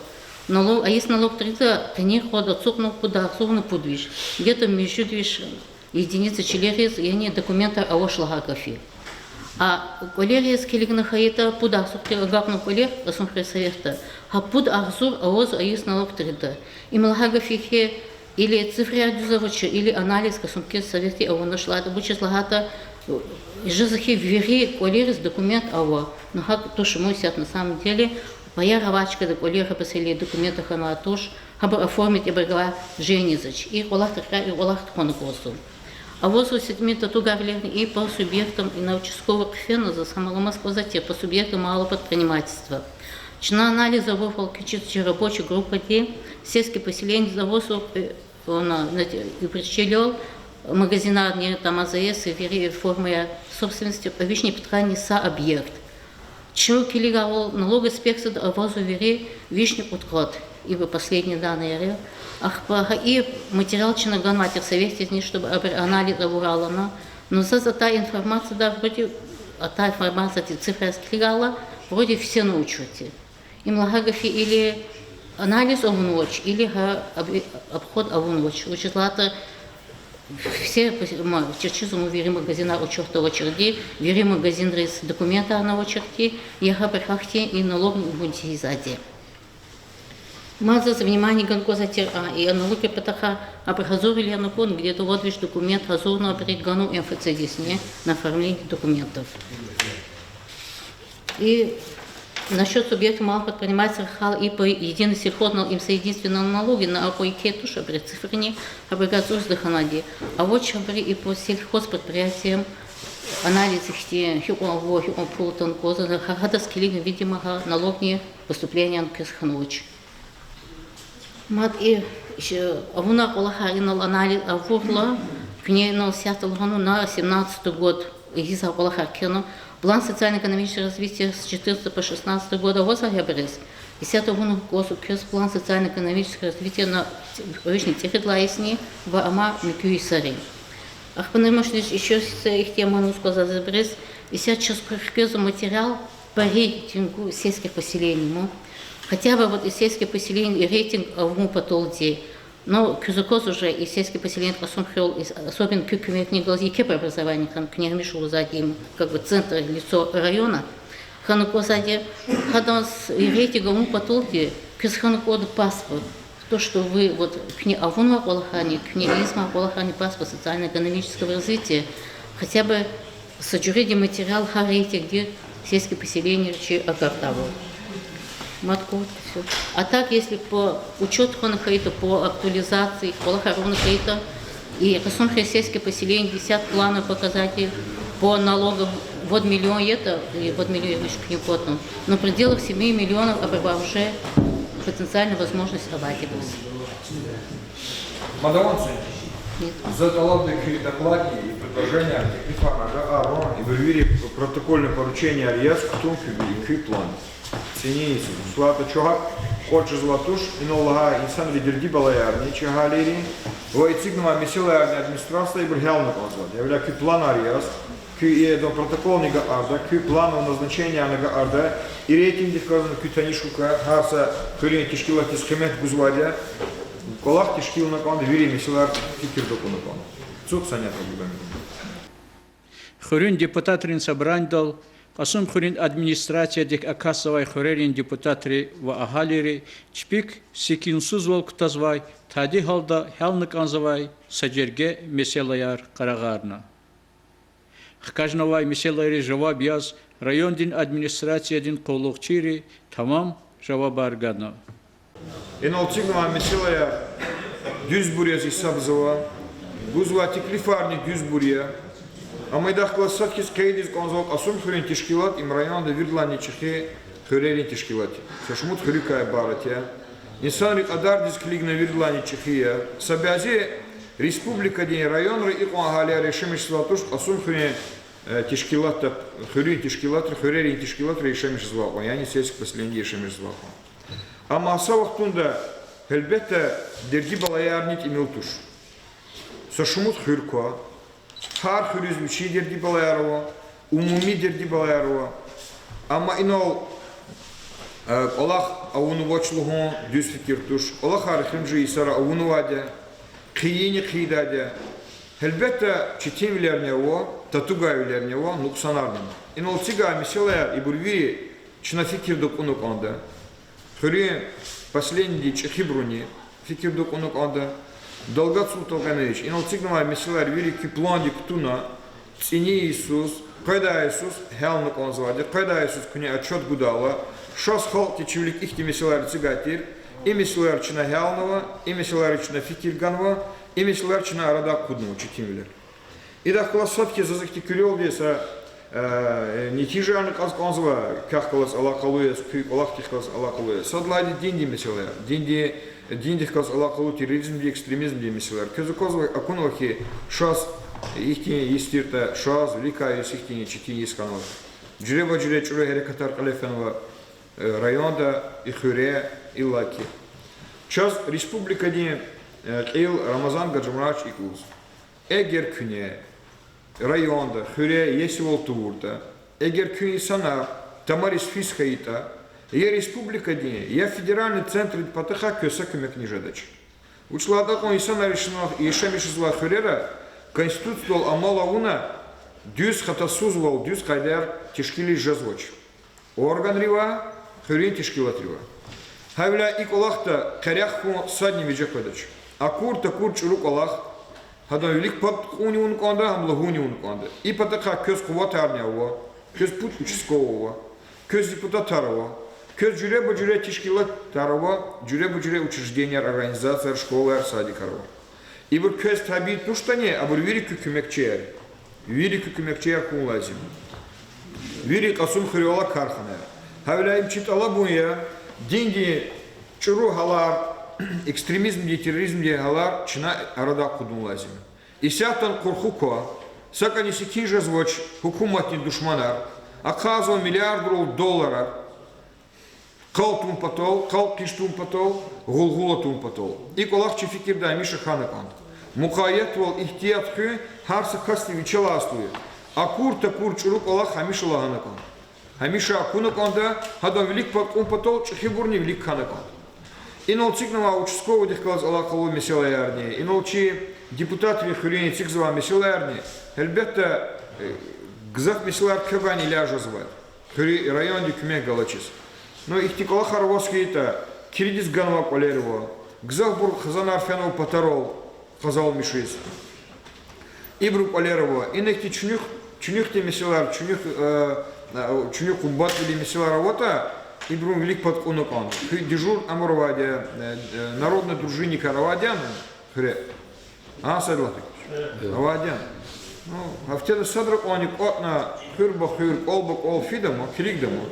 Налог, а Есть налог три-да къенин къугъвада ацукьнава пуд агъзурни пуд виш. Где-то муьжуьд виш единица чилериз, яни документар авач лагьай гаф я. А кӀвалериз килигна хьайитӀа, пуд агъзурдив агакьнавай кӀвалер Кьасумхуьруьн советда, гьа пуд агъзур авазва Есть налог три-да. Им лагьай гаф я хьи, или цифраяр дуьз авач, или анализ Касумкентский советди авунач лагьайтӀа, вучиз лагьайтӀа жезва хьи вири кӀвалериз документ ава. Ну, гьакӀ туш, мусят, на самом деле, паяр авай чкада кӀвалер гьабуруз гьеле документ хьанвай туш, гьабур оформить ибур галай жезвач. И кӀвалахдикай и кӀвалах тухвана кӀанзава. Авазва сетмин татугайрилерни и по субъектам, и на участковый хъфена заз, гьам аламаз кӀанзавайди по субъектам малого предпринимательства. Чна анализ авурвал, квез чиз чи рабочий группади сельский поселениедиз авазва, э, вуна, на те-, ибур чилел, магазинарни, там, АЗС, вири формаяр собственности, кьве вишни пудкъанни са объект. Чун килигайвал, налог инспекцияда авазва вири вишни кьудкъад, ибур последний данныяр я. Ахпа гьа и материал чна ганвай тир советдизни, чтобы абуру анализ авурай лагьана. Но заз атай информациядай вроде, атай информациядин цифраяр килигайла, вроде все на учёте. Им лагьай гаф я или Анализ авунвач или гьа об-, обход авунвач. Вучиз лагьайтӀа все, ма, чаз чизва вири магазинар учётда авачирди, вири магазинриз документарни авачирди, я гьабур гьахьтин и налогни вун тийизвайди. Мад заз внимание гана кӀанзавай тир, а, и аналогия патахъай, абуру гьазурвилер акуна, где-то вад виш документ гьазурна абуру ганва МФЦ-дизни на оформление документов. И насчёт субъекта малого предпринимательства рахайла, и по единой сельхоз-, им са единственный налоги на акъваз еке туш абурун цифрани, абуру гзаф цӀуз хьанвайди. Авач абуру и по сельхозпредприятиям, анализ ихьтин, гьикьван ава, гьикьван пул атана кӀанзава, гьа-, гьадаз килигна, видимо, гьа налогни поступленияни квез хьанвач. Мад и, ш-, авунвай кӀвалахар инал анализ авурла, куьне инал исятда лагьанва на семнадцатый год, ийизвай кӀвалахар кхьенва, план социально-экономического развития с четырнадцатого по шестнадцатый год авазвай абуруз. Исятда авуна кӀанзава квез план социально-экономического развития на вишни цӀерид лагьай йисни ва амай муькуь йисарин. Ахпа намуш низ ещё са ихьтин ман лугьуз кӀанзава абуруз, исятда чаз хквезва материал по рейтингу сельских поселений, ма. Хотя бы вот и сельские поселения, и рейтинг авун паталди. Но квез аквазва уже и сельские поселения Кьасумхуьрел, и с-, особенно куь куьмекни галаз, еке по образованию хьана, куьне гьамиша лугьузвайди я им, как бы центр, лицо района. Хьана кӀанзавайди, гьадан с-, и рейтинг авун паталди, квез хьана кӀанда паспорт. То, что вы, вот, куьне авунвай кӀвалахарни, куьне ийизвай кӀвалахарни паспорт социально-экономического развития, хотя бы са жуьредин материал гьа рейтингдин сельский поселенийрин чи агакьдайвал. Мад кӀанда всё. А так, если по учёту хьана хьайитӀа, по актуализации кӀвалахар авуна хьайитӀа, и Кьасумхуьр сельский поселенийдин исятда плановый показатель по налогам вад миллион ятӀа, и вад миллион виш куьне кӀватӀна, но в пределах семи миллионов абурувай уже потенциальная возможность авайди я. Мадаванцин. За тӀалабда куь докладни и предложениярни, и фармада арун, и вири протокольный порученияр яз кутун куь, куь план. ЦӀинин йисуз. ИшлагьайтӀа чун гьакӀ кӀватӀ жезвай туш, инал лагьай инсанрин дерди-балаярни, чи агьалийрин, ва эцигнавай месэлаярни администрацияда ибур гьялна кӀанзавайди я. Гьавиляй куь планар яз, куь и адан протоколни агакьарда, куь плановый назначениярни агакьарда, и рейтингдихъ галазни куь таниш хьухь, гьар са хуьруьн тешкилатдиз къимет гузвайди я, кӀвалах тешкилна кӀанда, вири месэлаяр фикирда кьуна кӀанда. Цух санятра гудан. Хуьруьн депутатрин собранидал Кьасумхуьруьн администрациядик акатзавай хуьрерин депутатри ва агьалийри чпик секинсузвал кутазвай, тади гьалда гьялна кӀанзавай са жерге месэлаяр къарагъарна. Хкажнавай месэлайриз жаваб яз райондин администрациядин къуллугъчийри тамам жавабар гана. Инал эцигнавай месэлаяр дуьзбур яз гьисабзава, гузвай теклифарни дуьзбур я. Амма идахъ галаз сад хьиз къейдиз кӀанзава Кьасумхуьруьн тешкилат им районда виридалайни чӀехи хуьрерин тешкилат я. Са шумуд хуьруькай ибарат я. Инсанрин кьадардиз килигна виридалайни чӀехи я. Са бязи республикадин районра икьван агьалияр яшамиш жезвай туш Кьасумхуьруьн, э, тешкилатда, хуьруьн тешкилатра, хуьрерин тешкилатра яшамиш жезвай кьван, яни сельский поселенийда яшамиш жезвай кьван. Амма са вахтунда, гьелбетда, дерди-балаярни тӀимил туш. Са шумуд хуьр ква, гьар хуьруьз вичин дерди-балаяр ава, умуми дерди-балаяр ава. Амма инал, э, кӀвалах авунвач лугьун дуьз фикир туш. КӀвалахар эхиримжи йисара авунвайди я, хъийини хъийидайди я. Гьелбетда, четинвилерни ава, татугайвилерни ава, нукьсанарни ава. Инал эцигай месэлаяр ибур вири чна фикирда кьуна кӀанда. Хуьруьн поселенийдин чӀехибуруни фикирда кьуна кӀанда. Далгат Султангьамидович, инал эцигнавай месэлаяр вири куь пландик кутуна, цӀинин йисуз, къведай йисуз гьялна кӀанзавайди, къведай йисуз куьне отчёт гудайла, шаз халкьдин чилик ихьтин месэлаяр эцигай тир, и месэлаяр чна гьялнава, и месэлаяр чна фикир ганва, и месэлаяр чна арадай акъуднава четинвилер. Идахъ галаз сад хьиз заз ихьтин куьрелди са, э, нетижаярни кьаз кӀанзава, квехъ галаз алакъалу яз, куь кӀвалахдихъ галаз алакъалу яз. Сад лагьайди диндин месэлаяр, динди-, диндихъ галаз алакъалу, терроризмдин, экстремизмдин месэлаяр. Квез аквазва, акунва хьи, шаз ихьтин йис тиртӀа, шаз, виликай йис ихьтин четин йис хьанва. Жуьреба-жуьре чӀуру гьерекатар кьиле фенва, э, районда, и хуьре, иллаки. Чаз республикадин, э, кьил Рамазан Гаджимурадович икӀ лугьуз: эгер куьне районда, хуьре иесивал тавуртӀа, эгер куь инсанар тамариз физ хьайитӀа, Я республикадин, я федеральный центрдин патахъай квез са куьмекни жедач. Вучиз лагьайтӀа кьван инсанар яшамиш жезвай хуьрера Конституциядал амал авуна дуьз, хатасузвал, дуьз къайдаяр тешкилиз жезвач. Органривай, хуьруьн тешкилатривай. Гьавиляй и кӀвалахда къерех хьун садни виже къведач. Акур-такур чӀуру кӀвалах, гьадан вилик пад кьунни авуна кӀанда, гьам лугьунни авуна кӀанда. И патахъай квез къуватарни ава, квез пуд участковый ава, квез депутатар ава, квез жуьреба-жуьре тешкилатар ава, жуьреба-жуьре учрежденияр, организацияр, школаяр, садикар ава. Ибур квез табий туштӀани, абур вири куь куьмекчияр. Вири куь куьмекчияр хьун лазим. Вири Кьасумхуьруьн алай карханаяр. Гьавиляй им чи тӀалабун я, диндин чӀуру гьалар, экстремизмдин, терроризмдин гьалар чна арадай акъудун лазим я. Исятда къурху ква, сакӀани секин жезвач гьукуматдин душманар, ахъайзава миллиардрал долларар, къал тун патал, къал хъиж тун патал, гъулгъула тун патал. И кӀвалах чи фикирдай гьамиша хьана кӀанда. Мукъаятвал, игьтият хуьн, гьар са касди вичелай аслу я. Акур-такур чӀуру кӀвалах гьамиша лагьана кӀанда. Гьамиша акуна кӀанда, гьадан вилик пад кьун патал чӀехибурни вилик хьана кӀанда. Инал эцигнавай участковыйдихъ галаз алакъалу месэлаярни, инал чи депутатрин хуьруьн эцигзавай месэлаярни, гьелбетда, э, гзаф месэлаяр квевайни иляж жезвай. Хуьруьн, райондин куьмек галачиз. Ну, ихьтин кӀвалахар аваз хьайитӀа, килигиз ганвай кӀвалер ава, гзафбур хизанар фенва патарал къазанмишиз. Ибурун кӀвалер ава. Ина ихьтин чуьнуьх, чуьнуьхдин месэлаяр, чуьнуьх, э, э, чуьнуьх къубатвилин месэлаяр аватӀа, ибурун вилик пад кьуна кӀанда. Куь дежур амур авайди я, э, э, народный дружинникар авайди яни хуьре? А, Садлагь? Авайди яни? Ну, гьафтеда садра кьванни кӀватӀна, хуьр ба хуьр, кӀвал ба кӀвал фидама, килигдама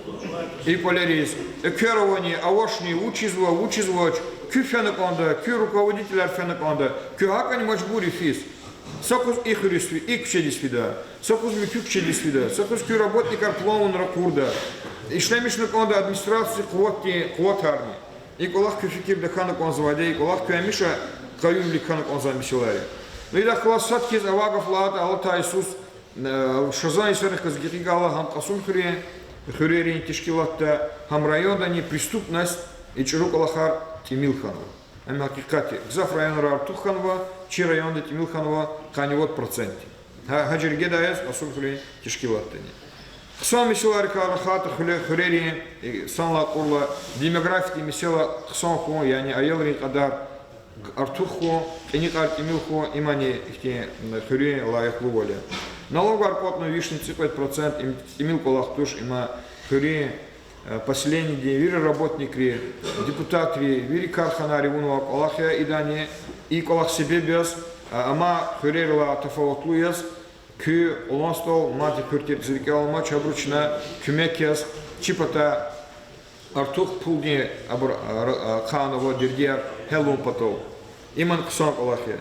и кӀвалериз, эквер авани, авачни, вуч ийизва, вуч ийизвач, куьн фена кӀанда, куь руководителар фена кӀанда, куьн гьакӀни мажбур я физ. Са къуз и хуьруьз фи-, и куьчедиз фида, са къуз муькуь куьчедиз фида, са къуз куь работникар план авун ракъурда. Ишлемишна кӀанда администрациядин къуватдин, къуватарни. И кӀвалах куь фикирда хьана кӀанзавайди я, и кӀвалах куь гьамиша къаюмвилик хьана кӀанзавай месэлаяр я. Ну, идахъ галаз сад хьиз авай гаф лагьайтӀа, алатай йисуз, э, шазан йисарихъ галаз гекъигайла гьам Кьасумхуьруьн хуьрерин тешкилатда, гьам райондани преступность, и чӀуру кӀвалахар тӀимил хьанва. Ам гьакъикъат я. Гзаф районра артух хьанва, чи районда тӀимил хьанва къанни вад процентдив. Гьа, гьа жергедай яз Кьасумхуьруьн тешкилатдани. Хъсан месэлайрикай рахайтӀа, хуьре-, хуьрерин, э, санлай кьурла, демографиядин месэла хъсан хьун, яни аялрин кьадар артух хьун, кьиникьар тӀимил хьун, имани ихьтин, м, хуьруьн лайихлувал я. Налогар кӀватӀна вишни цӀикьвед процент, им тӀимил кӀвалах туш, има хуьруьн, э, поселенидин вири работникри, депутатри, вири карханайри авунвай кӀвалах я идани, и кӀвалах себеб яз, а, амай хуьрерилай тафаватлу яз, куь къулан стол, мад и хуьр тир зи рикӀел аламач, гьабуру чна куьмек яз, чи патай артух пулдин абур, а, ра-, а, хъанава дердияр гьялун патал. Иман хъсан кӀвалах я.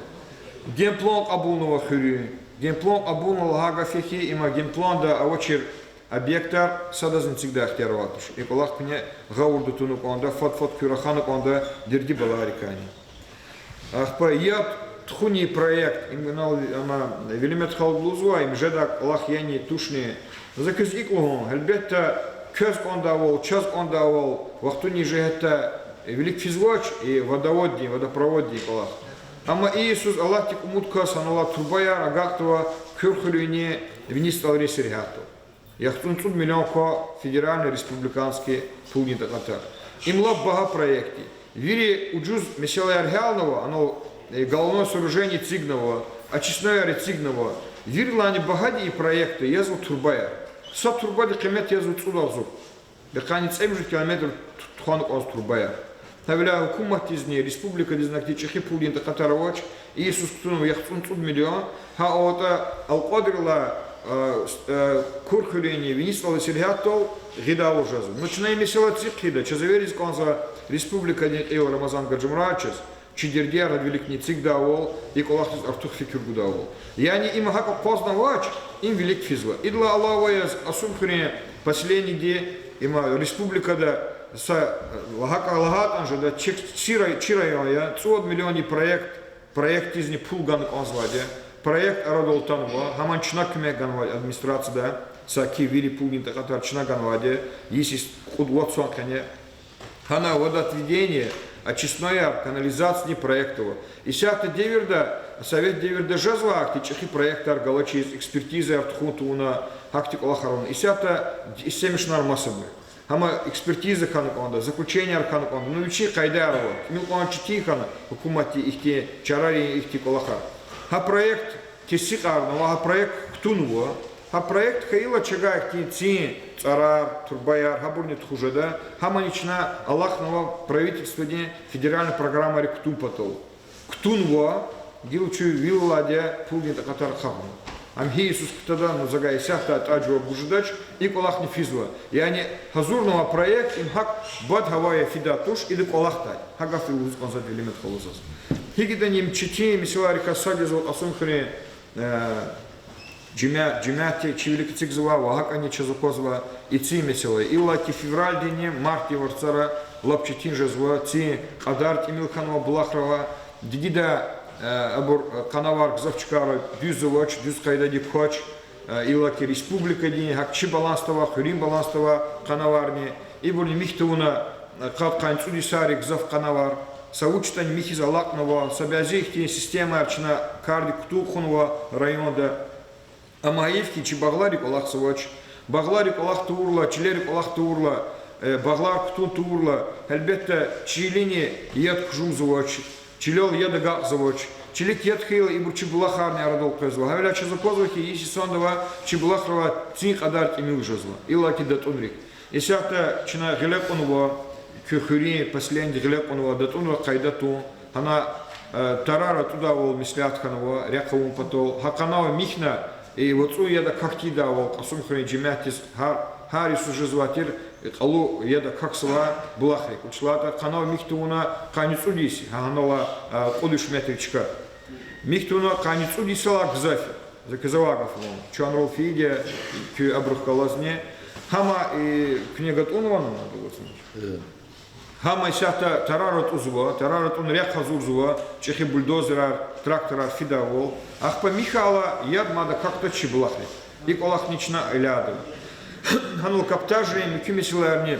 Генплан кьабулнава хуьруьн. Генплан кьабулна лагьай гаф я хьи, има генпланда авачир объектар садазни эцигдай ихтияр авайд туш. И кӀвалах куьне гъавурда туна кӀанда, фад-фад куь рахана кӀанда дерди-балайрикайни. Ахпа яд тухунин проект, им инал, ама, Велимет халуди лугьузвай, им жедай кӀвалах яни, тушни. За квез икӀ лугьун, гьелбетда, квез кӀандайвал, чаз кӀандайвал, вахтунин жигьетдай вилик физвач, и водоводдин, водопроводдин кӀвалах. Амма и йисуз алатдик умуд кваз гьаналай турбаяр агакьзава Куьр хуьруьнни Вини СтӀалрин сергьятдал. ЯхцӀурни цӀуд миллион ква федеральный, республиканский пулдин такьатар. Им лап багьа проект я. Вири ужуз месэлаяр гьялнава, анал, э, головное сооружение эцигнава, очистнояр эцигнава. Виридалайни багьади и проектда язва турбаяр. Са турбадин къимет язва цӀуд агъзур. Бекъани цӀемуьжуьд километр ту-, тухвана кӀанзава турбаяр. Гьавиляй гьукуматдизни, республикадизни ахьтин чӀехи пулдин такьатар авач, и йисуз кутунва яхцӀурни цӀуд миллион, гьа аватӀа алкьвадрилай, а, с-, а, Куьр хуьруьнни Вини СтӀалрин сергьятдал гъидайвал жезва. Ну, чна и месэла цӀикьида, чаз эвериз кӀанзава республикадин кьил Рамазан Гаджимурадовичаз, чи дердияр гьада виликни эцигдайвал, и кӀвалахдиз артух фикир гудайвал. Яни им гьакӀ акъвазнавач, им вилик физва. Идалай алава яз Кьасумхуьруьн поселениеди, има республикада са, э, гьакӀ лагьайтӀани жеда, чи, чи рай-, чи район я, цӀувад миллионни проект, проектдизни пул гана кӀанзавайди я. Проект арадал атанва, гьамани чна куьмек ганвай администрацияда. Саки вири пулдин такьатар чна ганвайди я, йис-йис кьуд-вад йисан къене. Гьана водоотведение, очистнояр, канализациядин проект ава. Исятда девирда, совет девирда жезвай ахьтин чӀехи проектар галачиз, экспертизаяр тухун тавуна, гьахьтин кӀвалахар авуна. Исятда истемишунар масабур. Гьам экспертиза хьана кӀанда, заключенияр хьана кӀанда. Ну, вичин къайдаяр ава. ТӀимил кьван четин хьана гьукуматди ихьтин чарарин, ихьтин кӀвалахар. Гьа проект кесикьарнава, гьа проект кутунва. Гьа проект хьайила чавай ихьтин цин цӀарар, турбаяр, гьабурни тухуз жеда, гьамани чна алахънава правительстводин федеральный программайри кутун патал. Кутунва, гила чун вил алайди я пулдин такьатар хъхьана. Ам гьи йисуз кутада, ну, завай исятда атӀа жаваб гуз жедач, и кӀвалахни физва. Яни гьазурнава проект, им гьакӀ бад гьавая фидай туш, ида кӀвалахдай. Гьа гаф лугьуз кӀанзава Велимет халу заз. ГьикӀ ятӀани им четин месэлайрикай сад язва Кьасумхуьруьн, э, жемя-, жемятди чи вилик эцигзава ва гьакӀни чаз аквазва и цин месэла. Иллаки февральдинни мартдин варцара лап четин жезва, цин кьадар тӀимил хьанва, булахар ава. Дигида, э, абур, э, къанавар гзаф чкайра дуьзвач, дуьз къайдадик квач, э, иллаки республикадин, гьакӀ чи балансда авай, хуьруьн балансда авай къанаварни, ибурни михьи тавуна, э, къад-къанни цӀуд йисарик гзаф къанавар, са вуч ятӀани михьиз алакьнава, са бязи ихьтин системаяр чна кардик кутун кьунва районда. Амма гьайиф хьи, чи багълари кӀвалахзавач, багълари кӀвалах тавурла, чилери кӀвалах тавурла, э, багълар кутун тавурла, гьелбетда, чилини яд хъжумзавач, чилел яд агакьзавач, чилик яд хьайила ибур чи булахарни арадал къвезва. Гьавиляй чаз аквазва хьи, йис йисандавай чи булахралай цин кьадар тӀимил жезва, иллаки датӀунрик. Исятда чна гъиле кьунва, куь хуьруьн поселениедиз гъиле кьунва, датӀунрал къайда тун, гьана, э, тарар атӀудайвал меслят хьанва рехъ авун патал, гьа къанав михьна, и вацӀун яд акахь тийидайвал Кьасумхуьруьн жемятдиз гьар, гьар йисуз жезвай тир, э, кьалу яд акахьзавай булахрик. Вучиз лагьайтӀа къанав михьи тавуна къанни цӀуд йис, гьа гьанал алай, э, кьуд-виш метр чка. Михьи тавуна къанни цӀуд йисалай гзаф я. За квез авай гаф лугьун. Чанрал фейиди я, куь абурухъ галазни. Гьама, э, куьне гатӀунвани, Абдулватан? Гьама исятда тарар атӀузва, тарар атӀун рехъ гьазурзава, чӀехи бульдозерар, тракторар фидайвал. Ахпа михьайла, яд мад акахьдач чи булахрик. И кӀвалахни чна элядава. Гьанал каптажрин муькуь месэлаярни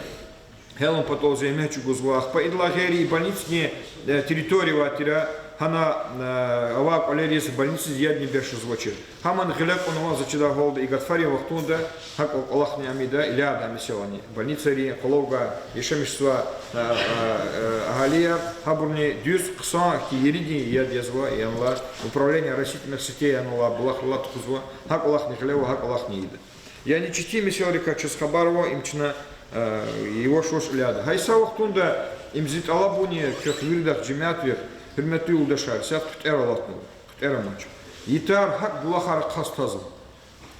гьялун патал зегьмет чӀугвазва. Ахпа идалай гъейри и больницадин, э, территория авай тир, гьана, э, авай кӀвалериз больницадиз ядни бес жезвачир. Гьамани гъиле кьунва, за чидай гьалда, и гатфарин вахтунда гьа кӀвалахни ам ийида, элядна месэлани. Больницайрин къвалав гвай, яшамиш жезвай, э, э, э, агьалияр, гьабурни дуьз хъсан хьтин еридин яд язва, янлай управление растительных сетей янлай булахрилай тухузва, гьа кӀвалахни гъиле ава, гьа кӀвалахни ийида. Яни четин месэлайрикай чаз хабар ава, им чна, э, яваш-яваш элядна. Гьа и са вахтунда им зи тӀалабуни квехъ виридахъ, жемятдихъ, гьуьрметлу юлдашар, исятда хъуьтӀер алатнава, хъуьтӀер амач. Ятар гьакӀ булахар ахъаз тазва.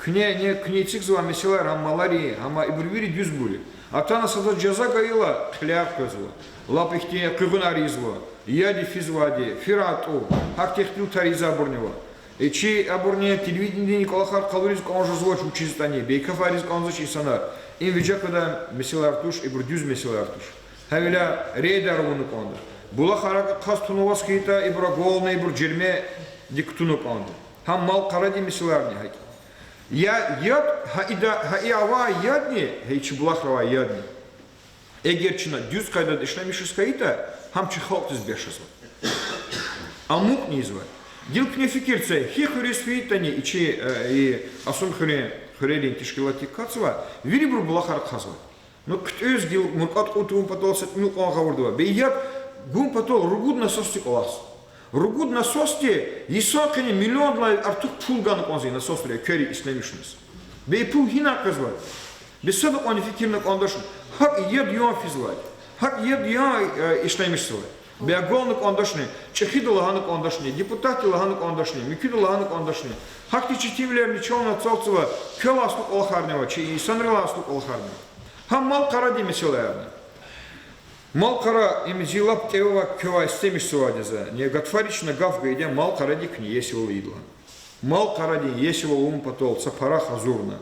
Куьне, не, куьне эцигзавай месэлаяр, гьам маларин, гьам ибур вири дуьзбур я. Атана садаз жаза гайила хъиляй къвезва, лап ихьтин къуьгъунар ийизва, яд физвайди, фирай тӀуб, гьахьтин ихтилатар ийизвайбурни ава. Э, чи абурни телевидениедин кӀвалахар къалуриз кӀан жезвач вучиз ятӀани, бейкефариз кӀанзавач инсанар. Им виже къведай месэлаяр туш, ибур дуьз месэлаяр туш. Гьавиляй рейдер авуна кӀанда. Булахар ахъаз тунваз хьайитӀа, ибур агална, ибур жермедик кутуна кӀанда. Гьам мал-къарадин месэлаярни гьакӀ. Я, яд, гьа ида, гьа и авай ядни, гьа и чи булахра авай ядни, эгер чна дуьз къайдада ишлемишиз хьайитӀа, гьам чи халкьдиз бес жезва. АмукӀни ийизва. Гила куьне фикир це, гьи хуьруьз фейитӀани и чи, э, и Кьасумхуьруьн хуьрерин тешкилатдик кваз ва вирибуру булахар ахъазва. Ну, хъуьтӀуьз гила муркӀа кьун тавун патал са тӀимил кьван гъавурда ава. Бес яд гун патал ругуд насосди кӀвалахзава. Ругуд насосди йисан къене миллиондилай артух пул гана кӀанзава и насосриз, эквери ишлемишуниз. Бес и пул гьинай къвезвайди? Бес садакьванни фикирна кӀандачни? ГьакӀ яд ян физвайди, гьакӀ яд ян, э, ишлемишзавайди. Бес агална кӀандачни, чӀехиди лагьана кӀандачни, депутатди лагьана кӀандачни, муькуьди лагьана кӀандачни? Гьахьтин четинвилерни чална ацалтзава, квелай аслу кӀвалахарни ава, чи инсанрилай аслу кӀвалахарни ава. Гьам мал-къарадин месэлаярни. Мал-къара им зи лап кӀеве авай квевай истемишзавайди я за. Ни гатфарична гаф гайиди я, мал-къарадик куьне иесивал ийидалан. Мал-къарадин иесивал авун патал са пара гьазурна.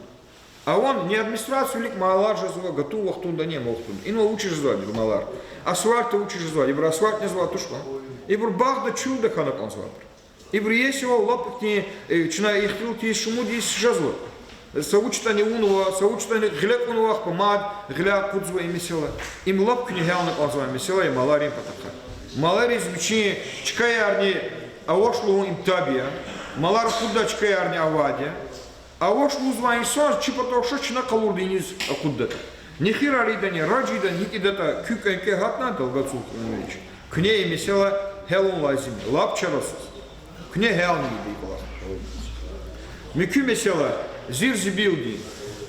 Аван ни администрациядин вилик малар жезва, гатун вахтундани, ам вахтунда. Инал вучиз жезвайди малар? Асфальтда вучиз жезвайди? Ибур асфальт незвай туш кьван. Ибур багъда, чуьлда хьана кӀанзавайбур. Ибур иесивал лап ихьтин, э, чна ихтилат ийиз шумуд йис жезва. Са вучтӀани авунва, са вучтӀани гъиле кьунва, ахпа мад гъиле акъудзава и месэла. Им лап куьне гьялна кӀанзавай месэла я маларин патахъай. Малариз вичин чкаярни авач лугьун им таб я. Малар акъуддай чкаярни авайди я. Авач лугьузвай инсан чи патав ша чна къалурди иниз акъуддатӀа. Нехирар ийидани, рач ийидани, гьикӀ ийидатӀа, куь кӀвенкӀве гьатна, Далгат Султанович, куьне и месэла гьялун лазим я, лап чарасуз. Куьне гьялни ийида и кӀвалах. Муькуь месэла, зир-зибилдин.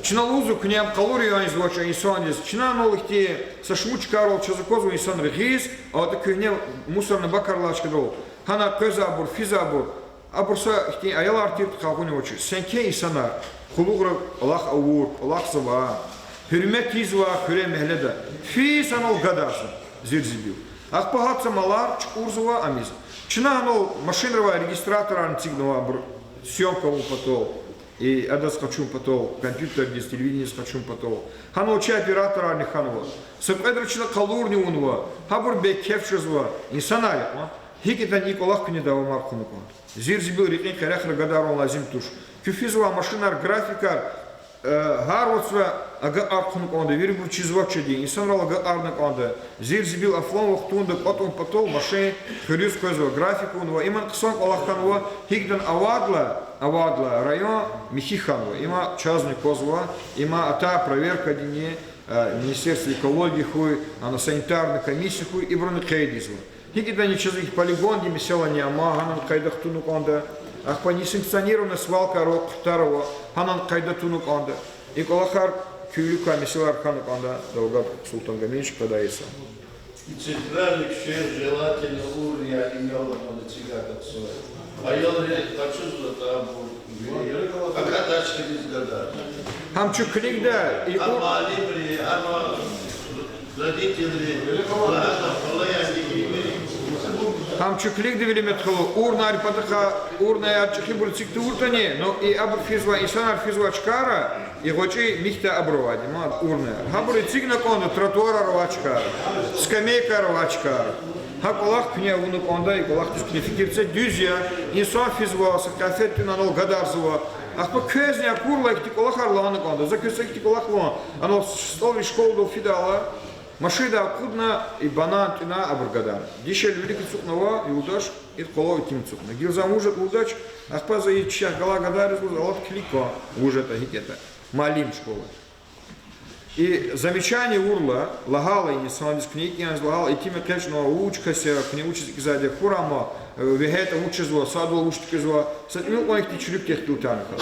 Чна лугьузва, куьне ам къалур ийизвач а инсандиз. Чна анал ихьтин са шумуд чкайрал чаз аквазва инсанри гъиз, атӀа куьгьне мусорный бакар алай чкадал. Гьана къвезвайбур, физвайбур, абур са ихьтин аялар тиртӀа къагъун авачир. Сенкей инсанар, къуллугъра кӀвалах авур, кӀвалахзавай, гьуьрмет ийизвай хуьре-мягьледа. Физ анал гадарзава зир-зибил. Ахпа гьа са малар чукӀурзава амиз. Чна анал машинра авай регистраторарни эцигнава абур, съёмка авун патал, и адаз къачун патал, компьютердиз, телевидениедиз къачун патал. Гьанал чи операторарни хьанва. Са кьведра чна къалурни авунва, гьабур бейкеф жезва, инсанар я кьван. ГьикӀ ятӀани и кӀвалах куьне давамар хъувуна кӀанда. Зир-зибил рекьин къерехра гадарун лазим туш. Куь физвай машинар, графикар, э, гьар вацра агакьар хъувуна кӀанда, вирибур чизвачирди, инсанрал агакьарна кӀанда. Зир-зибил афлан вахтунда кӀватӀун патал машин хуьруьз къвезва, график авунва, има хъсан кӀвалах хьанва, гьикӀ ятӀани авайдалай, авайдалай район михьи хьанва, има чазни аквазва, има атай проверкадини, э, Министерство экологии хьуй, ана санитарный комиссия хьуй, ибуруни къейд ийизва. ГьикӀ ятӀани чаз и полигондин месэлани ама гьанани къайдада туна кӀанда, ахпа несанкционированный свалкаяр ава, къутар ава, гьанани къайдада туна кӀанда. И кӀвалахар, куь вилик квай месэлаяр хьана кӀанда, Далгат Султангамич, къведай йисан. Центральный куьчеяр желательно урнаяр имел акъваз эцигайтӀа хъсан. Аялри къачузватӀа абур, акатачкадиз гада. Гьам чун килигда, и у- Гьам муаллимри, гьам родительри, гьам чун килигда, Велимет халу, урнаяр патахъай, урнаяр чӀехибур эциг тавуртӀани, ну, и абур физвай, инсанар физвай чкайра, и гъвечӀи михьдай абур авайди, ма урнаяр. Гьабур эцигна кӀанда, тротуарар авай чкайра, скамейкаяр авай чкайра. Гьа кӀвалах куьне авуна кӀанда, и кӀвалахдиз куьне фикир це, дуьз я, инсан физва, са къяфет тӀуьна анал гадарзава. Ахпа квезни акурла ихьтин кӀвалахар лагьана кӀанда. За квез са ихьтин кӀвалах лугьун, анал СтӀалрин школадал фидайла, машиндай акъудна, и банан тӀуьна абур гадарна. Дишегьли вилик ацукьнава юлдаш, ид къвалав итим ацукьна. Гила зун вуж ятӀа лугьудач, ахпа за и чехъ галай гадайриз лугьуз, алат килигна вуж ятӀа, гьикӀ ятӀа. Муаллим школа. И замечание авурла, лагьайла, инсандиз куьне икӀ яз лагьайла, итим экъечӀнава, вуч кас я, куьне вучиз икӀ ийизвайди я, хьурай ама, э, вегьейтӀа вуч жезва, садвал вуч тукӀвазва, са тӀимил кьван ихьтин чуьлуьк текъдил тана кар.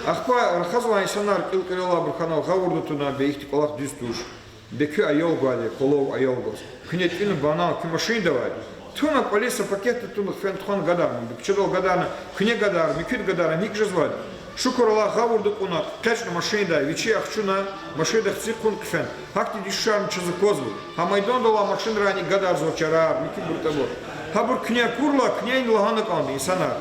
Ахпа рахазвай инсанар кьил-кьилелай абур хьана, гъавурда туна, бе ихьтин кӀвалах дуьз туш. Бе куь аял гвайди, къвалав аял гваз. Куьне тӀуьна банан, куь машинда авайди. Туна кӀвализ са пакетда туна хъфена тухвана гадарна, куьчедал гадарна, куьне гадарна, муькуьда гадарна, ам икӀ жезвайди. Шукур Аллагь, гъавурда кьуна, экъечӀна машиндай, вичи ахчуна, машинда хци хъувуна хъфена. Гьахьтин дуьшуьшарни чаз аквазва. Гьа майдандал алай машинрани гадарзава чарар, муькуь буртӀабур. Гьабур куьне акурла, куьне лагьана кӀанда инсанар,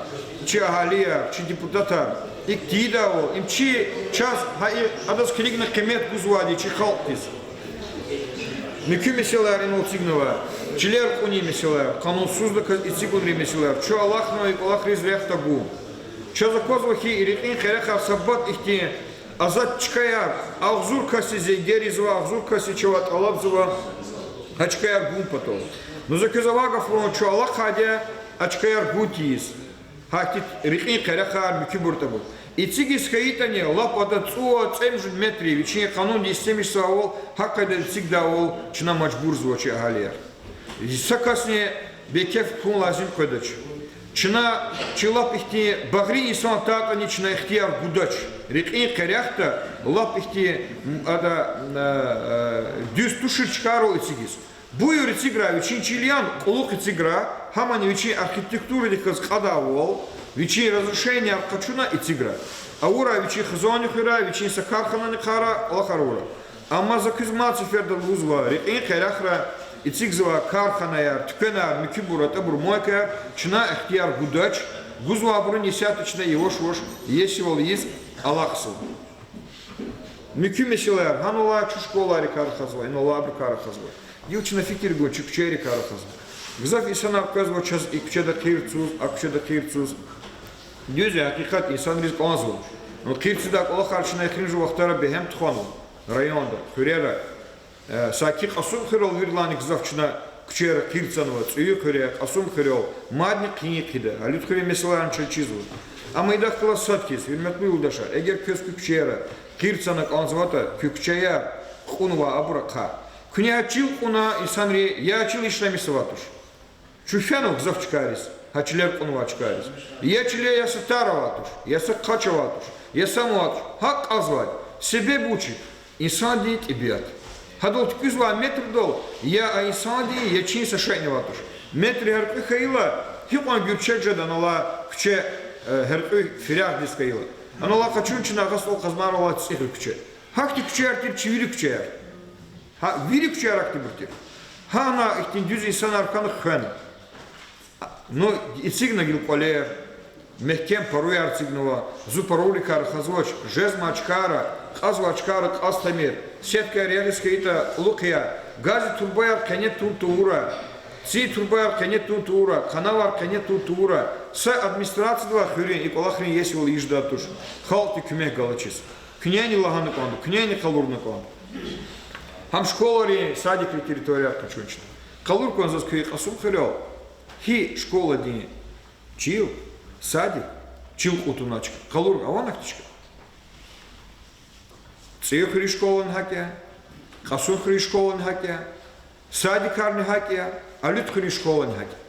чи агьалияр, чи депутатар, икӀ тийидайвал, им чи, чаз, гьа и, адаз килигна къимет гузвайди чи халкьдиз. Муькуь месэлаяр инал эцигнава, чилер кьунин месэлаяр, къанунсуздаказ эцигунрин месэлаяр, чун алахънава и кӀвалахриз рехъ тагун. Чаз аквазва хьи, и рекьин къерехар са пад ихьтин азад чкаяр, агъзур касди зенгер ийизва, агъзур касди чавай тӀалабзава, гьа чкаяр гун патал. Ну за квез авай гаф лугьун, чун алахъайди я а чкаяр гун тийиз. Гьахьтин рекьин къерехар, муькуь буртӀабур. Эцигиз хьайитӀани, лап ада цӀувад-цӀемуьжуьд метр вичин къанунди истемишзавайвал, гьа къайдада эцигдайвал, чна мажбурзава чи агьалияр. Са касни бейкеф хьун лазим къведач. Чна, чи лап ихьтин багъри инсан атайтӀани, чна ихтияр гудач рекьин къерехда лап ихьтин, м, ада, э, э, дуьз тушир чкайрал эцигиз. Буюр, эциграй, вичин чил яни, кьулухъ эциграй, гьамани вичин архитектурадихъ галаз кьадайвал, вичин разрешенияр къачуна эциграй. Авурай вичин хизанни хуьрай, вичин са карханани хъайирай, кӀвалахар авурай. Амма за квез мад сеферда лугьузва, рекьин къерехра эцигзавай карханаяр, туьквенар, муькуьбур, атӀабур, мойкаяр, чна ихтияр гудач, гузвайбурун исятда чна яваш-яваш иесивал ийиз алахъзава. Муькуь месэлаяр, гьанал алай чу школайрикай рахазва, инал алайбурукай рахазва. Гила чна фикир гун, чи куьчейрикай рахазва. Гзаф инсанар къвезва чаз и куьчеда хъийир цуз, а куьчеда хъийир цуз. Дуьз я, гьакъикъат, инсанриз кӀанзава. Ну, къирцадай кӀвалахар чна эхиримжи вахтара бегьем тухванва районда, хуьрера. Э, саки Кьасумхуьрел виридалайни гзаф чна куьчейра къирцанва, ЦӀуюхуьре, Кьасумхуьрел, мадни хъийин хъийида, Алидхуьруьн месэлаяр чаз чизва. Амма идахъ галаз сад хьиз, гьуьрметлу юлдашар, эгер квез куь куьчейра къирцана кӀанзаватӀа, куь куьчеяр кьунвай абур ахъа. Куьне гьа чил кьуна инсанри я чил ишлемишзавай туш. Чун фенва гзаф чкайриз, гьа чилер кьунвай чкайриз. Я чиле я са тар авай туш, я са хъач авай туш, я са мугьа туш. ГьакӀ кьазвайди. Себеб вуч я? Инсандин тӀебиат. Гьадал туькӀуьрзавай метрдал я а инсандин, я чин са шейни авай туш. Метр гьяркьуь хьайила, гьикьван гуьрчег жеда анал алай куьче, э, гьяркьуь фирягъдиз хьайила. Анал алай къачун чна агъа СтӀал Къазмайрал алай ЦӀигьрин куьче. Гьахьтин куьчеяр тир чи вири куьчеяр. Гьа вири куьчеяр ахьтинбур тир. Гьана ихьтин дуьз инсанар хьана хвена. Ну, эцигна гила кӀвалер, мягькем паруяр эцигнава, зун парурикай рахазвач, жезмай чкайра, кьазвай чкайра кьаз тамир, сеткаяр ягъиз хьайитӀа кьулухъ я, газдин турбаяр къене тун тавурай, цӀийи турбаяр къене тун тавурай, канавар къене тун тавурай, са администрациядивай хуьруьн и кӀвалахрин иесивал ийидай туш, халкьди куьмек галачиз. Куьнени лагьана кӀанда, куьнени къалурна кӀанда. Гьам школайрин, садикрин территорияр къачун чна. Къалур кӀан заз куь Кьасумхуьрел, гьи школадин чил, садик, чил кьун тавуна чка къалур авани хьтин чка? ЦӀийи хуьруьн школани гьакӀ я, Кьасумхуьруьн школани гьакӀ я, садикарни гьакӀ я, Алидхуьруьн школани гьакӀ я.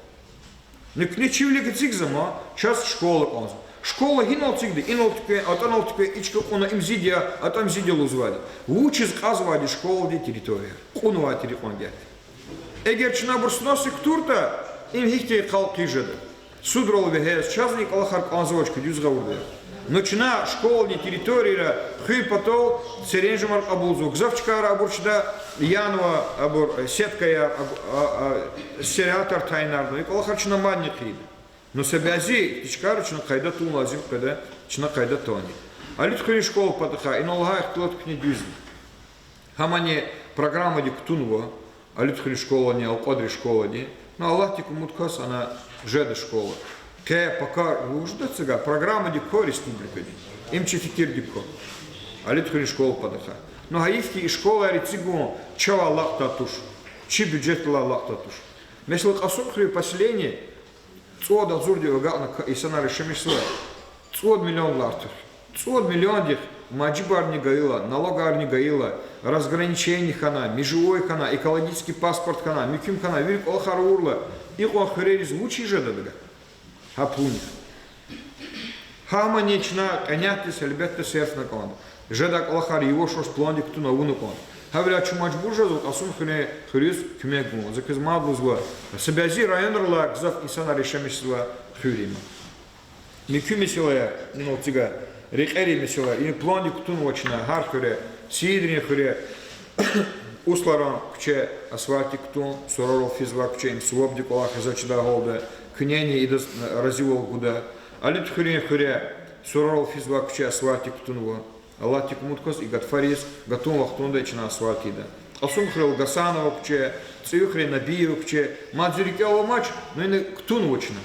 Ну куьне чи вилик эцигзама, чаз школа кӀанзава. Школа гьинал эцигда, инал туькӀуьн, атӀанал туькӀуьн, и чка кьуна, им зид я, атӀа им зид я лугьузвайди. Вучиз кьазвайди школадин территорияяр? Кьунвай тир икьван гьа. Эгер чна абур сносик кутуртӀа, им гьихьтин халкь хъижеда. Судрал вегьез, чазни и кӀвалахар кӀанзавач, куьн дуьз гъавурда. Ну чна школадин территорияра хуьн патал серенжемар кьабулзава. Гзаф чкайра абур чна янва, абур, э, сеткаяр, аб-, а, а, сятар тайинарна. И кӀвалахар чна мадни хъийида. Ну са бязи ихьтин чкайра чна къайда тун лазим къведа, чна къайда тани. Алидхуьруьн школа патахъай инал лагьай ихтилат куьне дуьзни. Гьамани программадик кутунва, Алидхуьруьн школани, Алкьвадрин школани. Ну, Аллагьдик умуд кваз, ана жеда школа. Къе пака вуж жеда цага, программадик ква республикадин. Им чи фикирдик ква. Алидхуьруьн школа патахъай. Ну, гьайиф хьи, и школаяр эцигун чавай алакьдай туш. Чи бюджетдилай алакьдай туш. Месела, Кьасумхуьруьн поселение цӀувад агъзурдив агакьна к-, инсанар яшамиш жезва, цӀувад миллиондилай артух. ЦӀувад миллиондихъ мажибарни гайила, налогарни гайила, разграничение хьана, межевой хьана, экологический паспорт хьана, муькуьм хьана, вири кӀвалахар авурла, икьван хуьрериз вучиз жедадга гьа пулни? Гьамани чна къенятдиз гьелбетда серфна кӀанда. Жедай кӀвалахар яваш-яваш пландик кутуна авуна кӀанда. Гьавиляй чун мажбур жезва Кьасумхуьруьн хуьруьз куьмек гун. За квез мад лугьузва, са бязи районрилай гзаф инсанар яшамиш жезва хуьр има. Муькуь месэлаяр, инал цӀига, рекьерин месэлаяр, им пландик кутунва чна гьар хуьре, Сиидрин хуьре, Усларан куьче асфальтдик кутун, сурарал физвай куьче, им сувабди кӀвалах хьиз чидай гьалда, куьнени идаз разивал гуда. Алидхуьруьн хуьре сурарал физвай куьче асфальтдик кутунва. Аллагьдик умуд кваз, и гатфариз гатун вахтунда чна асфальт ийида. Кьасумхуьрел Гасанова куьче, ЦӀуюхуьре Набиева куьче, мад зи рикӀел аламач, ну ина кутунва чна.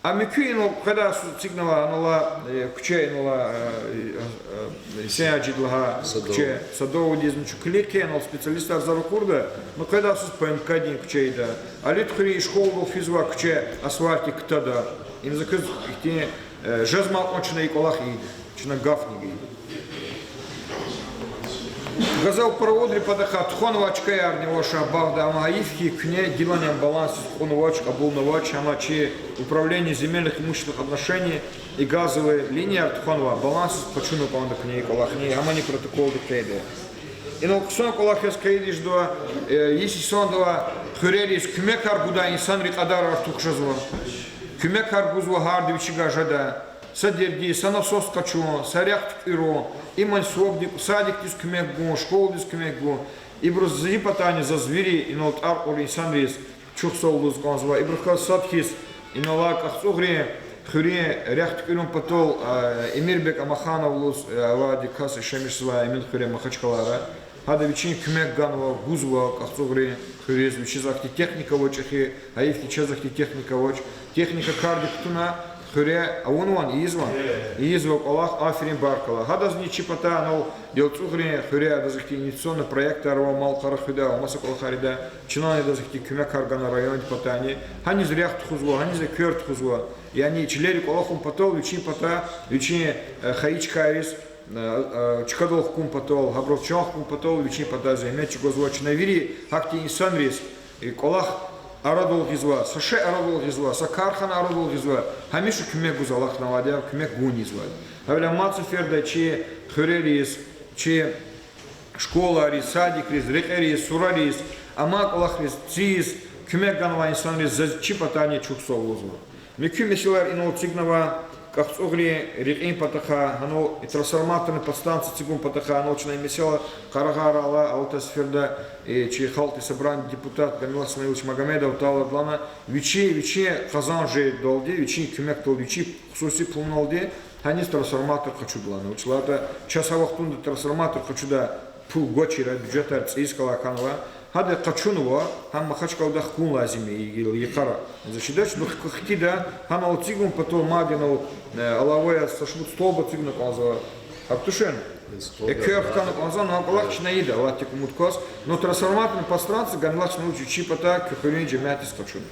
А муькуь инал къведай йисуз эцигнавай, анал алай, э, куьче инал алай, э, э, Гьуьсейн-гьажиди лагьай куьче, Садовыйдиз, ну чун килиг хьи, анал специалистар заз ракъурда, ну къведай йисуз ПМК-дин куьче ийида. Алидхуьруьн школадал физвай куьче асфальтдик кутада. Им за квез ихьтин, э, жезмай кьван чна и кӀвалах ийида. Чна гафни гайида. Газопроводрин патахъай тухванвай чкаярни ава Шагьбагда, амма гьайиф хьи, куьне гилани ам балансдиз кьунвач, кьабулнавач, амма чи управление земельных имущественных отношений и газовые линияр тухванвай балансдиз къачуна кӀанда куьне и кӀвалахни, гьамани протоколдик къейдда. Инал хъсан кӀвалах яз къейд жезва, э, йис йисандавай хуьрериз куьмекар гудай инсанрин кьадар артух жезва. Куьмекар гузва гьарда вичивай жедай. Са дерди, са насос къачун, са рехъ туькӀуьрун, иман сувабдик, садикдиз куьмек гун, школадиз куьмек гун. Ибуруз зи патайни заз вири инал тӀвар кьур инсанриз чухсагъул лугьуз кӀанзава. Ибурухъ галаз сад хьиз инал алай КӀахцӀугърин хуьруьн рехъ туькӀуьрун патал, а, Эмирбек Амаханов лугьуз, а, авайди кас яшамиш жезвай Эминхуьре, Махачкалара. Гьада вичин куьмек ганва, гузва КӀахцӀугърин хуьруьз, вичиз ахьтин техника авачӀи хьи, гьайиф хьи, чаз ахьтин техника авач. Техника кардик кутуна, хуьре авунвани, ийизвани? Ийизва кӀвалах, аферин, баркалла. Гьадазни чи патай анал ЯлцӀугърин хуьре адаз ихьтин инвестиционный проектар ава, Малкъара хуьда ва маса кӀвалахар ийида. Чнани адаз ихьтин куьмекар гана райондин патайни. Гьаниз рехъ тухузва, гьаниз эквер тухузва. Яни чилери кӀвалахун патал вичин патай, вичин, э, хайи чкайриз, э, э, чкадал хкун патал, гьабурал чан хкун патал вичин патай зегьмет чӀугвазва. Чна вири гьахьтин инсанриз, э, кӀвалах арадал гъизва, са шей арадал гъизва, са кархана арадал гъизва, гьамиша куьмек гуз алахънавайди я, куьмек гун ийизвайди я. Гьавиляй мад сеферда чи хуьрериз, чи школайриз, садикриз, рекьериз, сурариз, амай кӀвалахриз, цӀийиз куьмек ганвай инсанриз заз чи патайни чухсагъул лугьузва. Муькуь месэлаяр инал эцигнава, КӀахцӀугърин рекьин патахъай, гьанал и трансформаторный подстанция эцигун патахъай, гьанал чна и месэла къарагъарайла, алатай сеферда, э, чи Халкьдин Собраниедин депутат Гамилат Исмаилович Магомедов тӀалаб лагьана, вичи, вичин къазанжедалди, вичин куьмекдалди, вичи хсуси пулуналди гьаниз трансформатор къачуда лагьана. Вучиз лагьайтӀа чаз гьа вахтунда трансформатор къачудай пул гвачир, бюджетар цӀийиз хьанвай. Гьада къачунва, гьам Махачкъалада хкун лазим я, и йикъара. За чидач, ну, хк-, хкида, гьанал эцигун патал мад инал, э, алава яз са шумуд столба эцигна кӀанзава. Гьакӏ тушни? Эквер хкана кӀанзава, ну, гьа кӀвалах чна ийида, Аллагьди кумуд кваз. Ну, трансформаторный подстанция ганвач, ну, чи патай куь хуьруьн жемятдиз къачуна.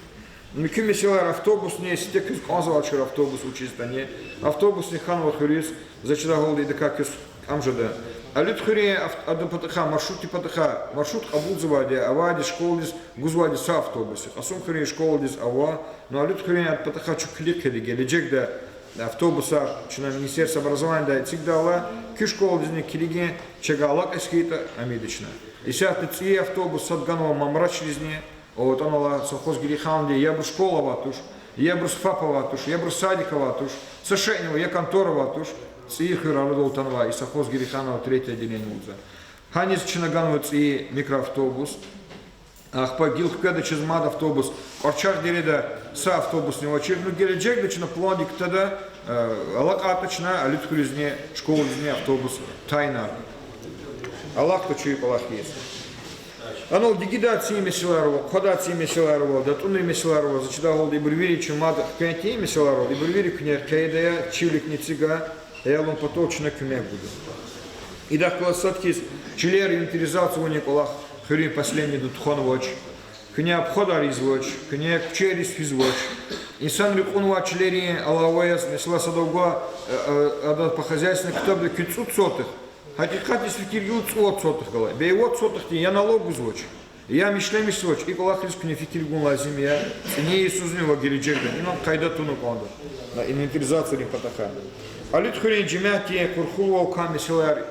Муькуь месэлаяр автобусни, сифте квез кӀанзавай чир автобус вучиз ятӀани. Автобусни хьанва хуьруьз, за чидай гьалда идакай квез кӀам жеда. Алуьт хуьруьн ав-, адан патахъай, маршрутдин патахъай, маршрут кьабулзавайди я, авайди школадиз гузвайди са автобус я. Кьасумхуьруьн школадиз ава, ну, Алуьт хуьруьн адан патахъай чун килиг хъийида, гележегда автобусар чна Министерство образованиядай эцигдайла, куь школадизни килигин чавай алакьиз хьайитӀа, ам ийида чна. Исятда цӀийи автобус сад ганва Мамрачризни, атӀанва совхоз Герейханди, ябур школа авай туш, ябуруз ФАП авай туш, ябур садик авай туш, са шейни авай, я контора авай туш, цӀийи хуьр арадал атанвай и совхоз Герейханова третье отделение лугьузва. Гьаниз чна ганва цӀийи микроавтобус. Ахпа гила хкведа чаз мад автобус, Кьварчагъ дереда са автобусни авачир, ну, гележегда чна пландик кутада, э, алакьайтӀа чна Алуьт хуьруьзни, школадизни автобус тайинар. Алахъда чун и кӀвалах ийиз. Анал дигидай цин месэлаяр ава, хъвадай цин месэлаяр ава, датӀунрин месэлаяр ава, за чидай гьалда ибур вири чун мад хквен тийин месэлаяр ава, ибур вири куьне къейд ая, чи виликни эцигай, аялрин патав чна куьмек гуда. Идахъ галаз сад хьиз чилер инвентаризация авунин кӀвалах хуьруьн поселениеда тухванвач, куьне обходар ийизвач, куьне куьчейриз физвач. Инсанри кьунвай чилерин алава яз, месела, садав гва, э, э, ада по хозяйственным ктабда куьн цӀуд сотых, гьакъикъатдиз фикир гила цӀувад сотых галай. Бес вад сотыхди я налог гузвач, я ишлемишзавач, и кӀвалахриз куьне фикир гун лазим я, цӀинин йисузни ва гележегда. Инал къайда туна кӀанда. На инвентаризациядин патахъай. Алуьт хуьруьн жемятдин къурхулвал квай месэлаяр,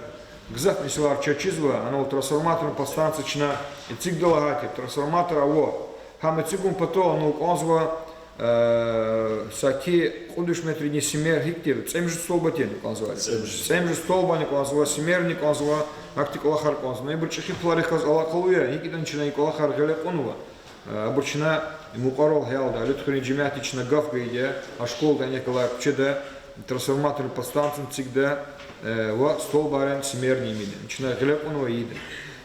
гзаф месэлаяр чаз чизва, анал трансформаторный подстанция чна эцигда лагьайтӀа, трансформатор ава. Гьам эцигун патал анал кӀанзава, э, саки кьуд виш метрдин симер, гьикӀ тир, цӀемуьжуьд столбани кӀанзава. ЦӀемуьжуьд столбани кӀанзава, симерни кӀанзава, гьахьтин кӀвалахар кӀанзава. Ну, ибур чӀехи пуларихъ галаз алакъалу я, гьикӀ ятӀани чна и кӀвалахар гъиле кьунва. Э, абур чна мукьварал гьялда, Алуьт хуьруьн жемятди чна гаф гайиди я, а школадин гьалай куьчеда трансформаторный подстанцияни эцигда, э, ва столбарни, симерни ийида. Чна гъиле кьунва, ийида.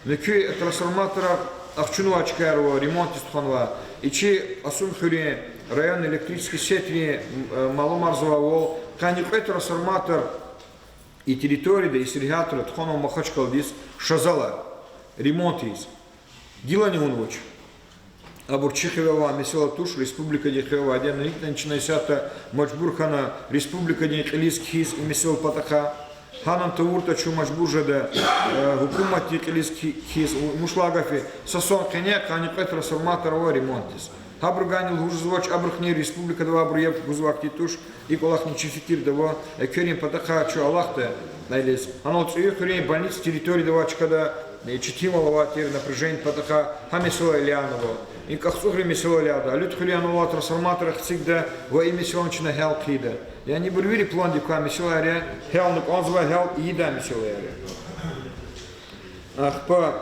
Муькуь трансформаторар ахчунвай чкаяр ава, ремонтдиз тухванва. И чи Кьасумхуьруьн районный электрический сетрин, э, малумарзавайвал, къанни кьве трансформатор и территорияда, и сергьятра тухванва Махачкъаладиз шазалай, ремонт ийиз. Гилани авунвач. Абур чи хиве авай месэла туш, республикадин хиве авайди я, ну, гьикӀ ятӀани чна исятда мажбур хьана республикадин кьилиз кхьиз и месэладин патахъай. Гьанани тавуртӀа чун мажбур жеда, э, гьукуматдин кьилиз кхьи-, кхьиз, у-, мушлай гаф я, са сан къене къанни кьве трансформатор ава ремонтдиз. Гьабурувайни лугьуз жезвач, абурухъни республикада авайбур яб гузвай хьтин туш, и кӀвалахни чи фикирда ава, экверин патахъай чун алахъда анализ. Гьанал ЦӀуюгъ хуьруьн больница территорияда авай чкада, э, четинвал авай тир напряжениедин патахъай, гьа месэла илягьнава. И КӀахцӀугърин месэла илягьда, Алуьт хуьруьн анал авай трансформатор эцигда ва и месэлани чна гьял хъийида. Яни ибур вири пландик квай месэлаяр я, гьялни кӀанзавай, гьял ийидай месэлаяр я. Ахпа,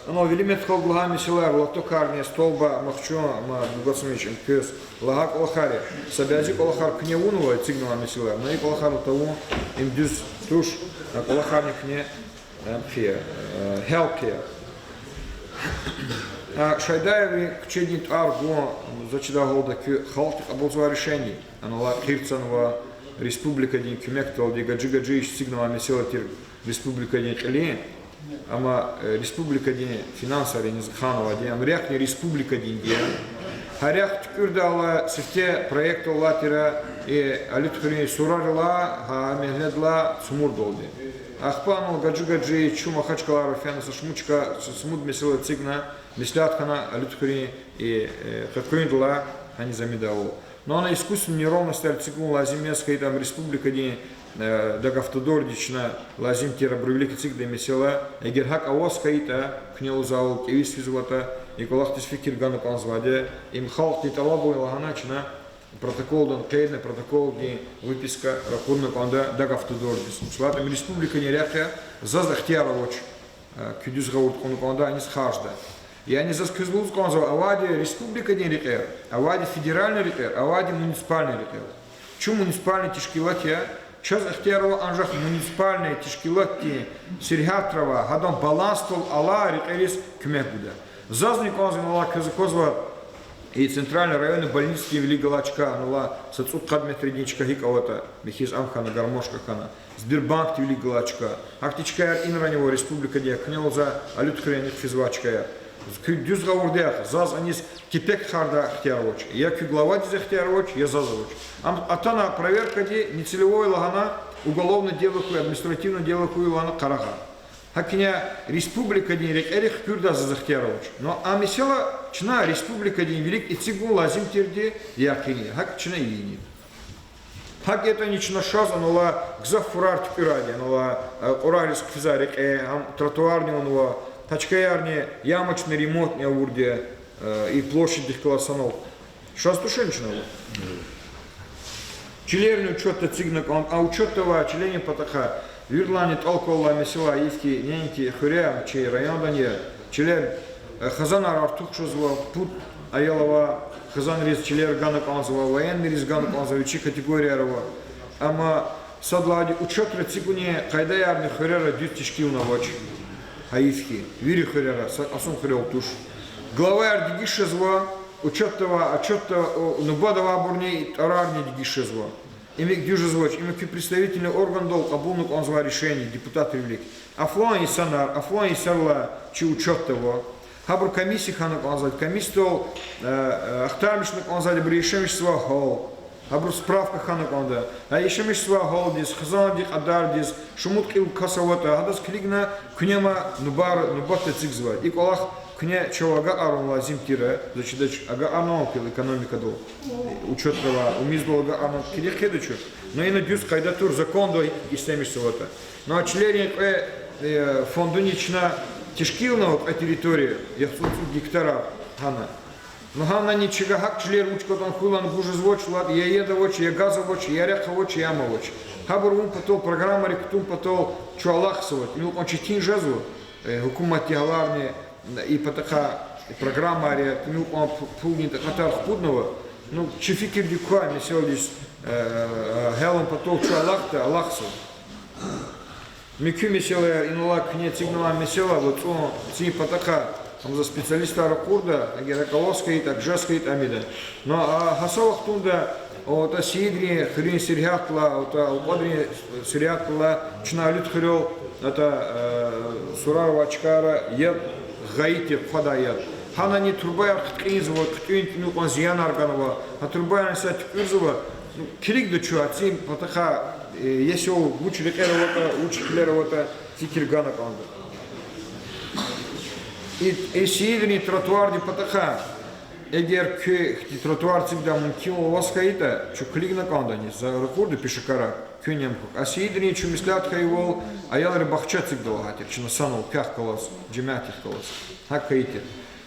анал вилимет халкь лагьай месэлаяр, лотокарни, столба, махчун, ма дугацмиш им квез лагьай кӀвалахар я. Са бязи кӀвалахар куьне авунва, эцигнавай месэлаяр, ну, и кӀвалахарни тавун им дуьз туш, а кӀвалахарни куьне, э, хъия, э, гьял хъия. Шайдаеврин куьчедин тӀвар гун, за чидай гьалда, куь халкьди кьабулзавай решение. Анал къирцанва, республикадин куьмекдалди гажи-гажи эцигнавай месэла тир республикадин кьилин. Амма, э, республикадин финансар иниз ханвайди, ам рехъни республикадинди я. Гьа рехъ туькӀуьрдайла сифте проект алай тир, э, Алуьтхуьруьн сурарилай, гьа мягьледилай Цумурдалди. Ахпа анал гажи-гажи чун Махачкалара фена, са шумуд чка, са шумуд месэла эцигна, меслят хьана Алуьтхуьруьн, э, э, къекъуьндилай гьаниз амидайвал. Ну, ана искусственный неровностяр эцигун лазим яз хьайитӀа, ам республикадин, э, Дагавтодорди чна лазим тир абурун вилик эцигдай месэла, эгер гьакӀ аваз хьайитӀа, куьне лугьузвайвал, кӀевиз физватӀа, и кӀвалахдиз фикир гана кӀанзавайди, им халкьдин тӀалабун я лагьана чна протоколдин, къейдна протоколдин выписка ракъурна кӀанда Дагавтодордиз. Исятда ам республикадин рехъ я, заз ихтияр авач, э, куь дуьз гъавурда кьуна кӀанда, аниз харжда. Яни заз квез лугьуз кӀанзава, авайди республикадин рекьер, авайди федеральный рекьер, авайди муниципальный рекьер. Чун муниципальный тешкилат я, чаз ихтияр ава анжах муниципальный тешкилатдин сергьятра авай, гьадан балансдал алай рекьериз куьмек гуда. Зазни кӀанзава, инал квез аквазва, и центральный районный больницадин вилик галай чка, анал са цӀуд-къад метрдин чка гьикӀ аватӀа, михьиз ам хьана, гармошка хьана, Сбербанкдин вилик галай чка. Гьахьтин чкаяр инрани ава республикада, я куьне лугьузва Алуьтхуьруьн ихъ физвай чкаяр. Куь дуьз гъавурда яхъ, заз аниз кепек харждай ихтияр авач. Я куь главадиз ихтияр авач, я заз авач. Ам атана проверкади, нецелевой лагьана, уголовное дело хьуй, административное дело хьуй лагьана къарагъай. ГьакӀ ина республикадин рекьерихъ куьрдай заз ихтияр авач. Но а месэла чна республикадин вилик эцигун лазим тирди якъин я. ГьакӀ чна ийин. ГьакӀ ятӀани чна шаз анал гзаф фурар туькӀуьрайди, анал, э, кьурагриз хъфизвай рекье, гьам тротуарни авунва, гьа чкаярни ямочный ремонтни авурди, э, и площадьдихъ галаз санал. Шаз тушни чна ава? Чилерни учётда эцигна кӀан, а учётда авай чилерин патахъай виридалайни тӀал квалай месэла ихьтин неинки хуьре, чи райондани я, чилер, э, хизанар артух жезва, пуд аял авай хизанриз чилер гана кӀанзава, военныйриз гана кӀанзава, вичи категорияр ава. Амма сад лагьайди учётра эцигунин къайдаярни хуьрера дуьз тешкилнавач. Гьайиф хьи, вири хуьрера, са кьасум хуьрел туш. Главаяр дегиш жезва, учётда авай, отчётда, о, нубада авайбурни тӀварарни дегиш жезва. Им икӀ дуьз жезвач, им куь представительный органдал кьабулна кӀанзавай решение, депутатрин вилик. А флан инсанар, а флан инсанрилай чи учётда ава. Гьабур комиссия хьана кӀанзавайди, комиссиядал, э, э, ахтармишна кӀанзавайди, абуруз яшамиш жезвай гьал, гьабуруз справка хьана кӀанда. А яшамиш жезвай гьалдиз, хизандин кьадардиз, шумуд кьил кас аватӀа, гьадаз килигна куьне ам нубар, нубатда эцигзавайди. И кӀвалах куьне чав агакьарун лазим тир, заз чидач, агакьарнавайди экономикадал, учётда авай, умиздал агакьарнавайди килиг хъийида чун. Но ина дуьз къайда тур, законда икӀ ишлемишзаватӀа. Но а чилерин кьве, э, фондуни чна тешкилнава кьве территория, яхцӀурни цӀуд гектарар гьана. Ну гьанани чна гьакӀ чилер вуч кватӀан хьуй лагьана гуз жезвач, лад, я яд авач, я газ авач, я рехъ авач, я ам авач. Гьабур авун патал, программайрик кутун патал чун алахъзавач, им икьван четин жезва, э, гьукуматди гьаларни и патахъай программайрик, им икьван пу-, пулдин такьатар хкуднава. Ну, чи фикирдик квай месэладиз, э, э, гьялун патал чун алахъда, алахъзава. Муькуь месэлаяр, инал куьне эцигнавай месэла, вацӀун цин патахъай, гьам за специалистар ракъурда, эгер акваз хьайитӀа, акваз хьайитӀа, амида. Но, а, гьа са вахтунда, атӀа Сийидрин хуьруьн сергьятдилай, атӀа Алкьвадрин сергьятдилай, чна Алуьтхуьрел, атӀа, э, сурарвай чкайра яд гъайи тир, хъвадай яд. Гьанани турбаяр хъиткьинзава, хъуьтӀуьн тӀимил кьван зиянар ганва, гьа турбаярни са туькӀуьрзава, ну, килигда чун, а цин патахъай, э, есел вуч рекьер аватӀа, вуч хилер аватӀа, фикир гана кӀанда. И, и Сийидрин тротуардин патахъай, эгер куь хьтин тротуар эцигдай мумкинвал аваз хьайитӀа, чун килигна кӀандани, за ракъурда пешекара, куьн ам хьухь. А Сийидрин чун меслят хьайивал, аялрин бахча эцигда лагьай тир, чна санал квехъ галаз, жемятдихъ галаз. ГьакӀ хьайи тир.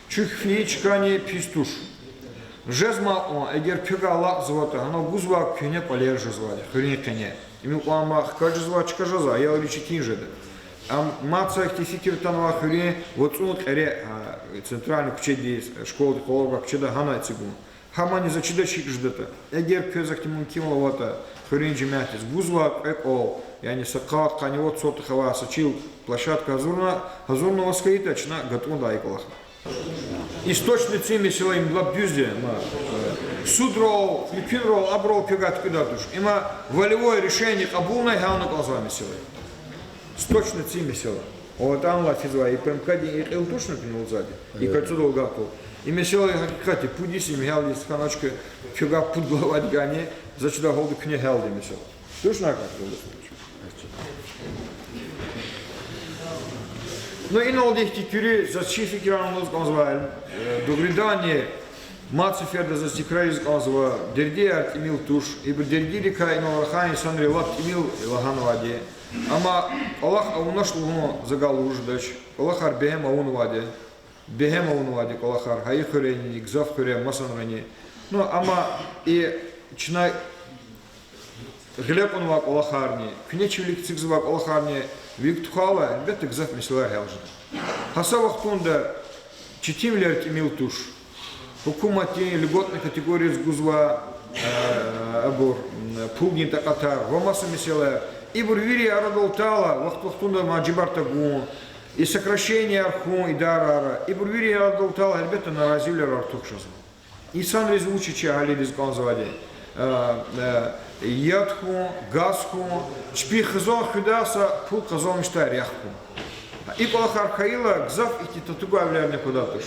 Чуьхуь фейи чкани пис туш. Жезмай кьван, эгер квевай алакьзаватӀа, гьана гузвай куьгьне кӀвалер жезвайди, хуьруьн къене. Им икьван ман хкаж жезвай чка жезва, аялриз четин жеда. Ам мад са ихьтин фикир атанвай хуьруьн вацӀун кьере, а, центральный куьчедиз, школадихъ къвалав гвай куьчеда гьана эцигун. Гьамани за чидач гьикӀ жедатӀа. Эгер квез ахьтин мумкинвал аватӀа, хуьруьн жемятдиз гузвай кьве кӀвал, яни са къад, къанни вад сотых авай са чил площадка гьазурна, гьазурнаваз хьайитӀа, чна гатӀунда и кӀвалахни. Источный цин месэла им лап дуьз я, ма, э, судрал, муькуьнрал, абурал квевай туькӀуьдай туш. Има волевое решение кьабулна гьялна кӀанзавай месэла. Источный цин месэла. О, атӀанлай физвай, и ПМК-дин и кьил тушни куьн лугьузвайди, и кольцодал агакьайла. И месэла гьакъикъатда пуд йис им гьялдиз хьанач хьи, квевай пуд главадихъ гана, заз чидай гьалда куьне гьялди месэла. Тушни гьакӀ лугьуз. Ну, иналди ихьтин куьруь, заз чи фикирар лугьуз кӀанзавай, э, дугъриданни, мад сеферда заз тикрариз кӀанзава, дердияр тӀимил туш, ибур дердийрикай инал рахай инсанри лап тӀимил лагьанвайди. Амма кӀвалах авунач лугьун за галуз жедач, кӀвалахар бегьем авунвайди. Бегьем авунвайди кӀвалахар, гьа и хуьрени, гзаф хуьре, масанрани. Ну, амма и чна гъиле кьунвай кӀвалахарни, куьне чи вилик эцигзавай кӀвалахарни вилик тухвайла, гьелбетда, гзаф месэлаяр гьял жеда. Гьа са вахтунда четинвилер тӀимил туш. Гьукуматдин льготный категорияз гузва, э, абур, м, пулдин такьатар ва маса месэлаяр. Ибур вири арадал атайла, вахт-вахтунда мажибур тагун, и сокращенияр хьун идарайра, ибур вири арадал атайла, гьелбетда, наразивилер артух жезва. Инсанриз вуч я чи агьалийриз кӀанзавайди? Э, э, яд хьун, газ хьун, чпи хизан хуьдай са пул къазанмишдай рехъ хьун. И кӀвалахар хьайила, гзаф ихьтин татугайвилерни аквадай туш.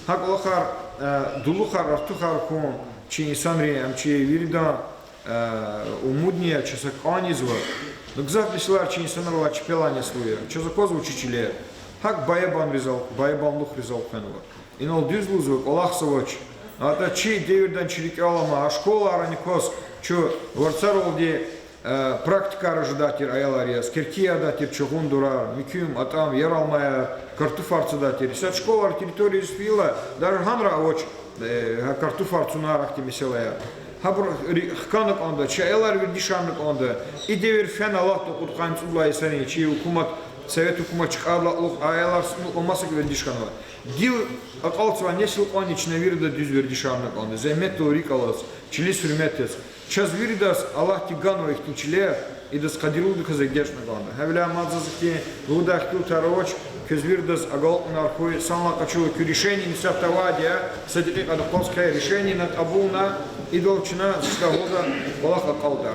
Гьа кӀвалахар, э, дулухар, артухар хьун, чи инсанри, ам чи виридан, э, умудни я, чаз са кӀанизва. Ну, гзаф месэлаяр чи инсанрилай чпелай неслу я. Чаз аквазва чи чилер. ГьакӀ баябанризал, баябанлухризал хвенва. Инал дуьз лугьузва, кӀвалахзавач. АтӀа чи девирдани чи рикӀел алама, а школайрани кваз чун варцаралди, э, практикаяр жедай тир аялар яз, киркияр ядай тир, чугъундурар, муькуьм, атӀам, яралмаяр, картуфар цадай тир. Исятда школайрин территориядиз фейила, даже гьанра авач, э, гьа картуфар цунар, ахьтин месэлаяр. Гьабур ри-, хкана кӀанда, чи аялар вердишарна кӀанда. И девир фена, Аллагьдин кьудкъанни цӀудалай йисарин чи гьукумат, совет гьукумат чкӀадалай кьулухъ аялар сунукьла масакӀа вердиш хьанва. Гила акьалтзавай несил кьванни чна вирида дуьз вердишарна кӀанда. Зегьметдал рикӀ алаз, чилиз гьуьрмет яз. Чаз виридаз Аллагьди ганва ихьтин чилер, идаз къадирлудаказ эгечӀна кӀанда. Гьавиляй мад заз ихьтин лугьудай ихтилатар авач, квез виридаз агалкьунар хьуй, санлай къачурла куь решение исятда авайди я, са декьикьада акъваз хьайи решениени кьабулна, идал чна зичда гьуда кӀвалах акьалтӀа.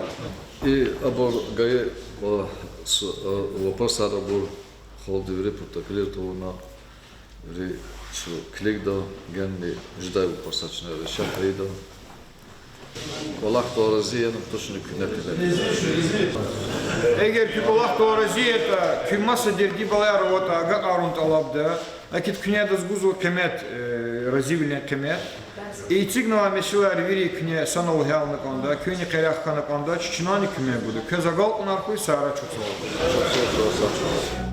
И абур гайи, а, с-, а, вопросар абур халкьди вири пуд тахьлил тавуна, вири чун килигда, генани жедай вопросар чна решать хъийида. КӀвалахдал рази яни, тушни куьне килигда. Эгер куь кӀвалахдал рази ятӀа, куь маса дерди-балаяр аватӀа, агакьарун тӀалабда, акид куьне адаз гузва къимет, э, разивилин къимет. Эцигнавай месэлаяр вири куьне санал гьялна кӀанда, куьнни къерех хьана кӀанда, чнани куьмек гуда. Квез агалкьунар хьуй, сагърай, чухсагъул. Чухсагъул, чухсагъул.